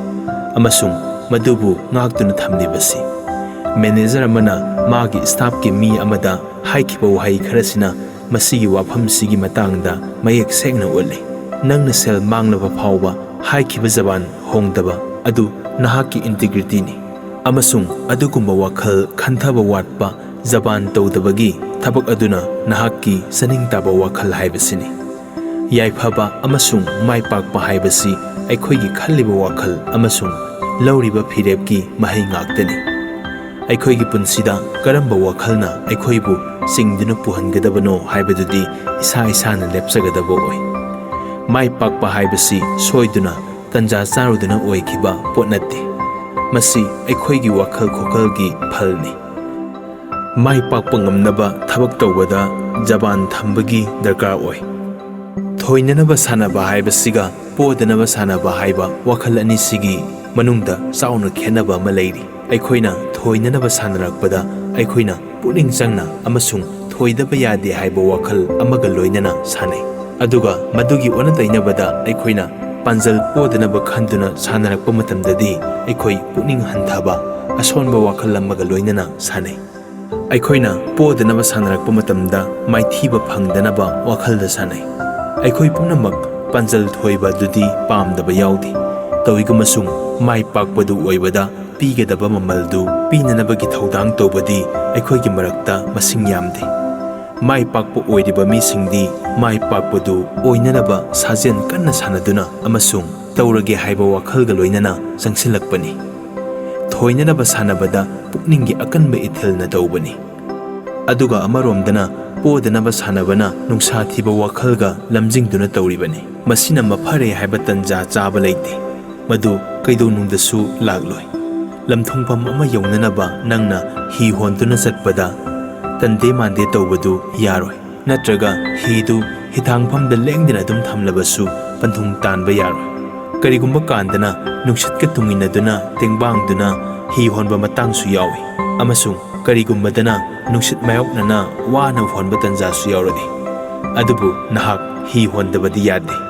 ꯑꯃꯁꯨꯡ ꯃꯗꯨꯕꯨ ꯉꯥꯛꯇꯨꯅ ꯊꯝꯂꯤꯕꯁꯤ꯫ ꯃꯦꯅꯦꯖꯔ ꯑꯃꯅ ꯃꯥꯒꯤ ꯁ꯭ꯇꯥꯐꯀꯤ ꯃꯤ ꯑꯃꯗ ꯍꯥꯏꯈꯤꯕ ꯋꯥꯍꯩ ꯈꯔꯁꯤꯅ ꯃꯁꯤꯒꯤ ꯋꯥꯐꯝꯁꯤꯒꯤ ꯃꯇꯥꯡꯗ ꯃꯌꯦꯛ ꯁꯦꯡꯅ ꯎꯠꯂꯤ꯫ ꯅꯪꯅ ꯁꯦꯜ ꯃꯥꯡꯂꯕ ꯐꯥꯎꯕ ꯍꯥꯏꯈꯤꯕ ꯖꯕꯥꯟ ꯍꯣꯡꯗꯕ ꯑꯗꯨ ꯅꯍꯥꯛꯀꯤ ꯏꯟꯇꯤꯒ꯭ꯔꯤꯇꯤꯅꯤ, ꯑꯃꯁꯨꯡ ꯑꯗꯨꯒꯨꯝꯕ ꯋꯥꯈꯜ ꯈꯟꯊꯕ ꯋꯥꯠꯄ ꯖꯕꯥꯟ ꯇꯧꯗꯕꯒꯤ ꯊꯕꯛ ꯑꯗꯨꯅ ꯅꯍꯥꯛꯀꯤ ꯆꯥꯅꯤꯡ ꯇꯥꯕ ꯋꯥꯈꯜ ꯍꯥꯏꯕꯁꯤꯅꯤ꯫ ꯌꯥꯏꯐꯕ ꯑꯃꯁꯨꯡ ꯃꯥꯏ ꯄꯥꯛꯄ ꯍꯥꯏꯕꯁꯤ ꯑꯩꯈꯣꯏꯒꯤ ꯈꯜꯂꯤꯕ ꯋꯥꯈꯜ ꯑꯃꯁꯨꯡ ꯂꯧꯔꯤꯕ ꯐꯤꯔꯦꯞꯀꯤ ꯃꯍꯩ ꯉꯥꯛꯇꯅꯤ꯫ ꯑꯩꯈꯣꯏꯒꯤ ꯄꯨꯟꯁꯤꯗ ꯀꯔꯝꯕ ꯋꯥꯈꯜꯅ ꯑꯩꯈꯣꯏꯕꯨ ꯆꯤꯡꯗꯨꯅ ꯄꯨꯍꯟꯒꯗꯕꯅꯣ ꯍꯥꯏꯕꯗꯨꯗꯤ ꯏꯁꯥ ꯏꯁꯥꯅ ꯂꯦꯞꯆꯒꯗꯕ ꯑꯣꯏ꯫ ꯃꯥꯏ ꯄꯥꯛꯄ ꯍꯥꯏꯕꯁꯤ ꯁꯣꯏꯗꯨꯅ ꯇꯟꯖꯥ ꯆꯥꯔꯨꯗꯅ ꯑꯣꯏꯈꯤꯕ ꯄꯣꯠ ꯅꯠꯇꯦ꯫ ꯃꯁꯤ ꯑꯩꯈꯣꯏꯒꯤ ꯋꯥꯈꯜ ꯈꯣꯈꯜꯒꯤ ꯐꯜꯅꯤ꯫ ꯃꯥꯏ ꯄꯥꯛꯄ ꯉꯝꯅꯕ ꯊꯕꯛ ꯇꯧꯕꯗ ꯖꯕꯥꯟ ꯊꯝꯕꯒꯤ ꯗꯔꯀꯥꯔ ꯑꯣꯏ꯫ ꯊꯣꯏꯅꯅꯕ ꯁꯥꯟꯅꯕ ꯍꯥꯏꯕꯁꯤꯒ ꯄꯣꯗꯅꯕ ꯁꯥꯟꯅꯕ ꯍꯥꯏꯕ ꯋꯥꯈꯜ ꯑꯅꯤꯁꯤꯒꯤ ꯃꯅꯨꯡꯗ ꯆꯥꯎꯅ ꯈꯦꯠꯅꯕ ꯑꯃ ꯂꯩꯔꯤ꯫ ꯑꯩꯈꯣꯏꯅ ꯊꯣꯏꯅꯅꯕ ꯁꯥꯟꯅꯔꯛꯄꯗ ꯑꯩꯈꯣꯏꯅ ꯄꯨꯛꯅꯤꯡ ꯆꯪꯅ ꯑꯃꯁꯨꯡ ꯊꯣꯏꯗꯕ ꯌꯥꯗꯦ ꯍꯥꯏꯕ ꯋꯥꯈꯜ ꯑꯃꯒ ꯂꯣꯏꯅꯅ ꯁꯥꯟꯅꯩ꯫ ꯑꯗꯨꯒ ꯃꯗꯨꯒꯤ ꯑꯣꯟꯅ ꯇꯩꯅꯕꯗ ꯑꯩꯈꯣꯏꯅ ꯄꯥꯟꯖꯜ ꯄꯣꯗꯅꯕ ꯈꯟꯗꯨꯅ ꯁꯥꯟꯅꯔꯛꯄ ꯃꯇꯝꯗꯗꯤ ꯑꯩꯈꯣꯏ ꯄꯨꯛꯅꯤꯡ ꯍꯟꯊꯕ, ꯑꯁꯣꯟꯕ ꯋꯥꯈꯜ ꯑꯃꯒ ꯂꯣꯏꯅꯅ ꯁꯥꯟꯅꯩ꯫ ꯑꯩꯈꯣꯏꯅ ꯄꯣꯗꯅꯕ ꯁꯥꯟꯅꯔꯛꯄ ꯃꯇꯝꯗ ꯃꯥꯏꯊꯤꯕ ꯐꯪꯗꯅꯕ ꯋꯥꯈꯜꯗ ꯁꯥꯟꯅꯩ꯫ ꯑꯩꯈꯣꯏ ꯄꯨꯝꯅꯃꯛ ꯄꯥꯟꯖꯜ ꯊꯣꯏꯕ ꯑꯗꯨꯗꯤ ꯄꯥꯝꯗꯕ ꯌꯥꯎꯗꯦ꯫ ꯇꯧꯏꯒꯨꯝꯕꯁꯨꯡ ꯃꯥꯏ ꯄꯥꯛꯄꯗꯨ ꯑꯣꯏꯕꯗ ꯄꯤꯒꯗꯕ ꯃꯃꯜꯗꯨ ꯄꯤꯅꯅꯕꯒꯤ ꯊꯧꯗꯥꯡ ꯇꯧꯕꯗꯤ ꯑꯩꯈꯣꯏꯒꯤ ꯃꯔꯛꯇ ꯃꯁꯤꯡ ꯌꯥꯝꯗꯦ꯫ ꯃꯥꯏ ꯄꯥꯛꯄ ꯑꯣꯏꯔꯤꯕ ꯃꯤꯁꯤꯡꯗꯤ ꯃꯥꯏ ꯄꯥꯛꯄꯗꯨ ꯑꯣꯏꯅꯅꯕ ꯁꯥꯖꯦꯜ ꯀꯟꯅ ꯁꯥꯟꯅꯗꯨꯅ ꯑꯃꯁꯨꯡ ꯇꯧꯔꯒꯦ ꯍꯥꯏꯕ ꯋꯥꯈꯜꯒ ꯂꯣꯏꯅꯅ ꯆꯪꯁꯤꯜꯂꯛꯄꯅꯤ꯫ ꯊꯣꯏꯅꯅꯕ ꯁꯥꯟꯅꯕꯗ ꯄꯨꯛꯅꯤꯡꯒꯤ ꯑꯀꯟꯕ ꯏꯊꯤꯜꯅ ꯇꯧꯕꯅꯤ꯫ ꯑꯗꯨꯒ ꯑꯃꯔꯣꯝꯗꯅ ꯄꯣꯗꯅꯕ ꯁꯥꯟꯅꯕꯅ ꯅꯨꯡꯁꯥ ꯊꯤꯕ ꯋꯥꯈꯜꯒ ꯂꯝꯖꯤꯡꯗꯨꯅ ꯇꯧꯔꯤꯕꯅꯤ꯫ ꯃꯁꯤꯅ ꯃꯐꯔꯦ ꯍꯥꯏꯕ ꯇꯟꯖꯥ ꯆꯥꯕ ꯂꯩꯇꯦ꯫ ꯃꯗꯨ ꯀꯩꯗꯧꯅꯨꯡꯗꯁꯨ ꯂꯥꯛꯂꯣꯏ꯫ ꯂꯝꯊꯨꯡꯐꯝ ꯑꯃ ꯌꯧꯅꯅꯕ ꯅꯪꯅ ꯍꯤ ꯍꯣꯟꯗꯨꯅ ꯆꯠꯄꯗ ꯇꯟꯗꯦ ꯃꯥꯟꯗꯦ ꯇꯧꯕꯗꯨ ꯌꯥꯔꯣꯏ꯫ ꯅꯠꯇ꯭ꯔꯒ ꯍꯤꯗꯨ ꯍꯤꯊꯥꯡꯐꯝꯗ ꯂꯦꯡꯗꯅ ꯑꯗꯨꯝ ꯊꯝꯂꯕꯁꯨ ꯄꯟꯊꯨꯡ ꯇꯥꯟꯕ ꯌꯥꯔꯣꯏ꯫ ꯀꯔꯤꯒꯨꯝꯕ ꯀꯥꯟꯗꯅ ꯅꯨꯡꯁꯤꯠꯀ ꯇꯨꯡꯏꯟꯅꯗꯨꯅ ꯇꯦꯡꯕꯥꯡꯗꯨꯅ ꯍꯤ ꯍꯣꯟꯕ ꯃꯇꯥꯡꯁꯨ ꯌꯥꯎꯏ, ꯑꯃꯁꯨꯡ ꯀꯔꯤꯒꯨꯝꯕꯗꯅ ꯅꯨꯡꯁꯤꯠ ꯃꯥꯌꯣꯛꯅꯅ ꯋꯥꯅ ꯍꯣꯟꯕ ꯇꯟꯖꯥꯁꯨ ꯌꯥꯎꯔꯛꯏ꯫ ꯑꯗꯨꯕꯨ ꯅꯍꯥꯛ ꯍꯤ ꯍꯣꯟꯗꯕꯗꯤ ꯌꯥꯗꯦ꯫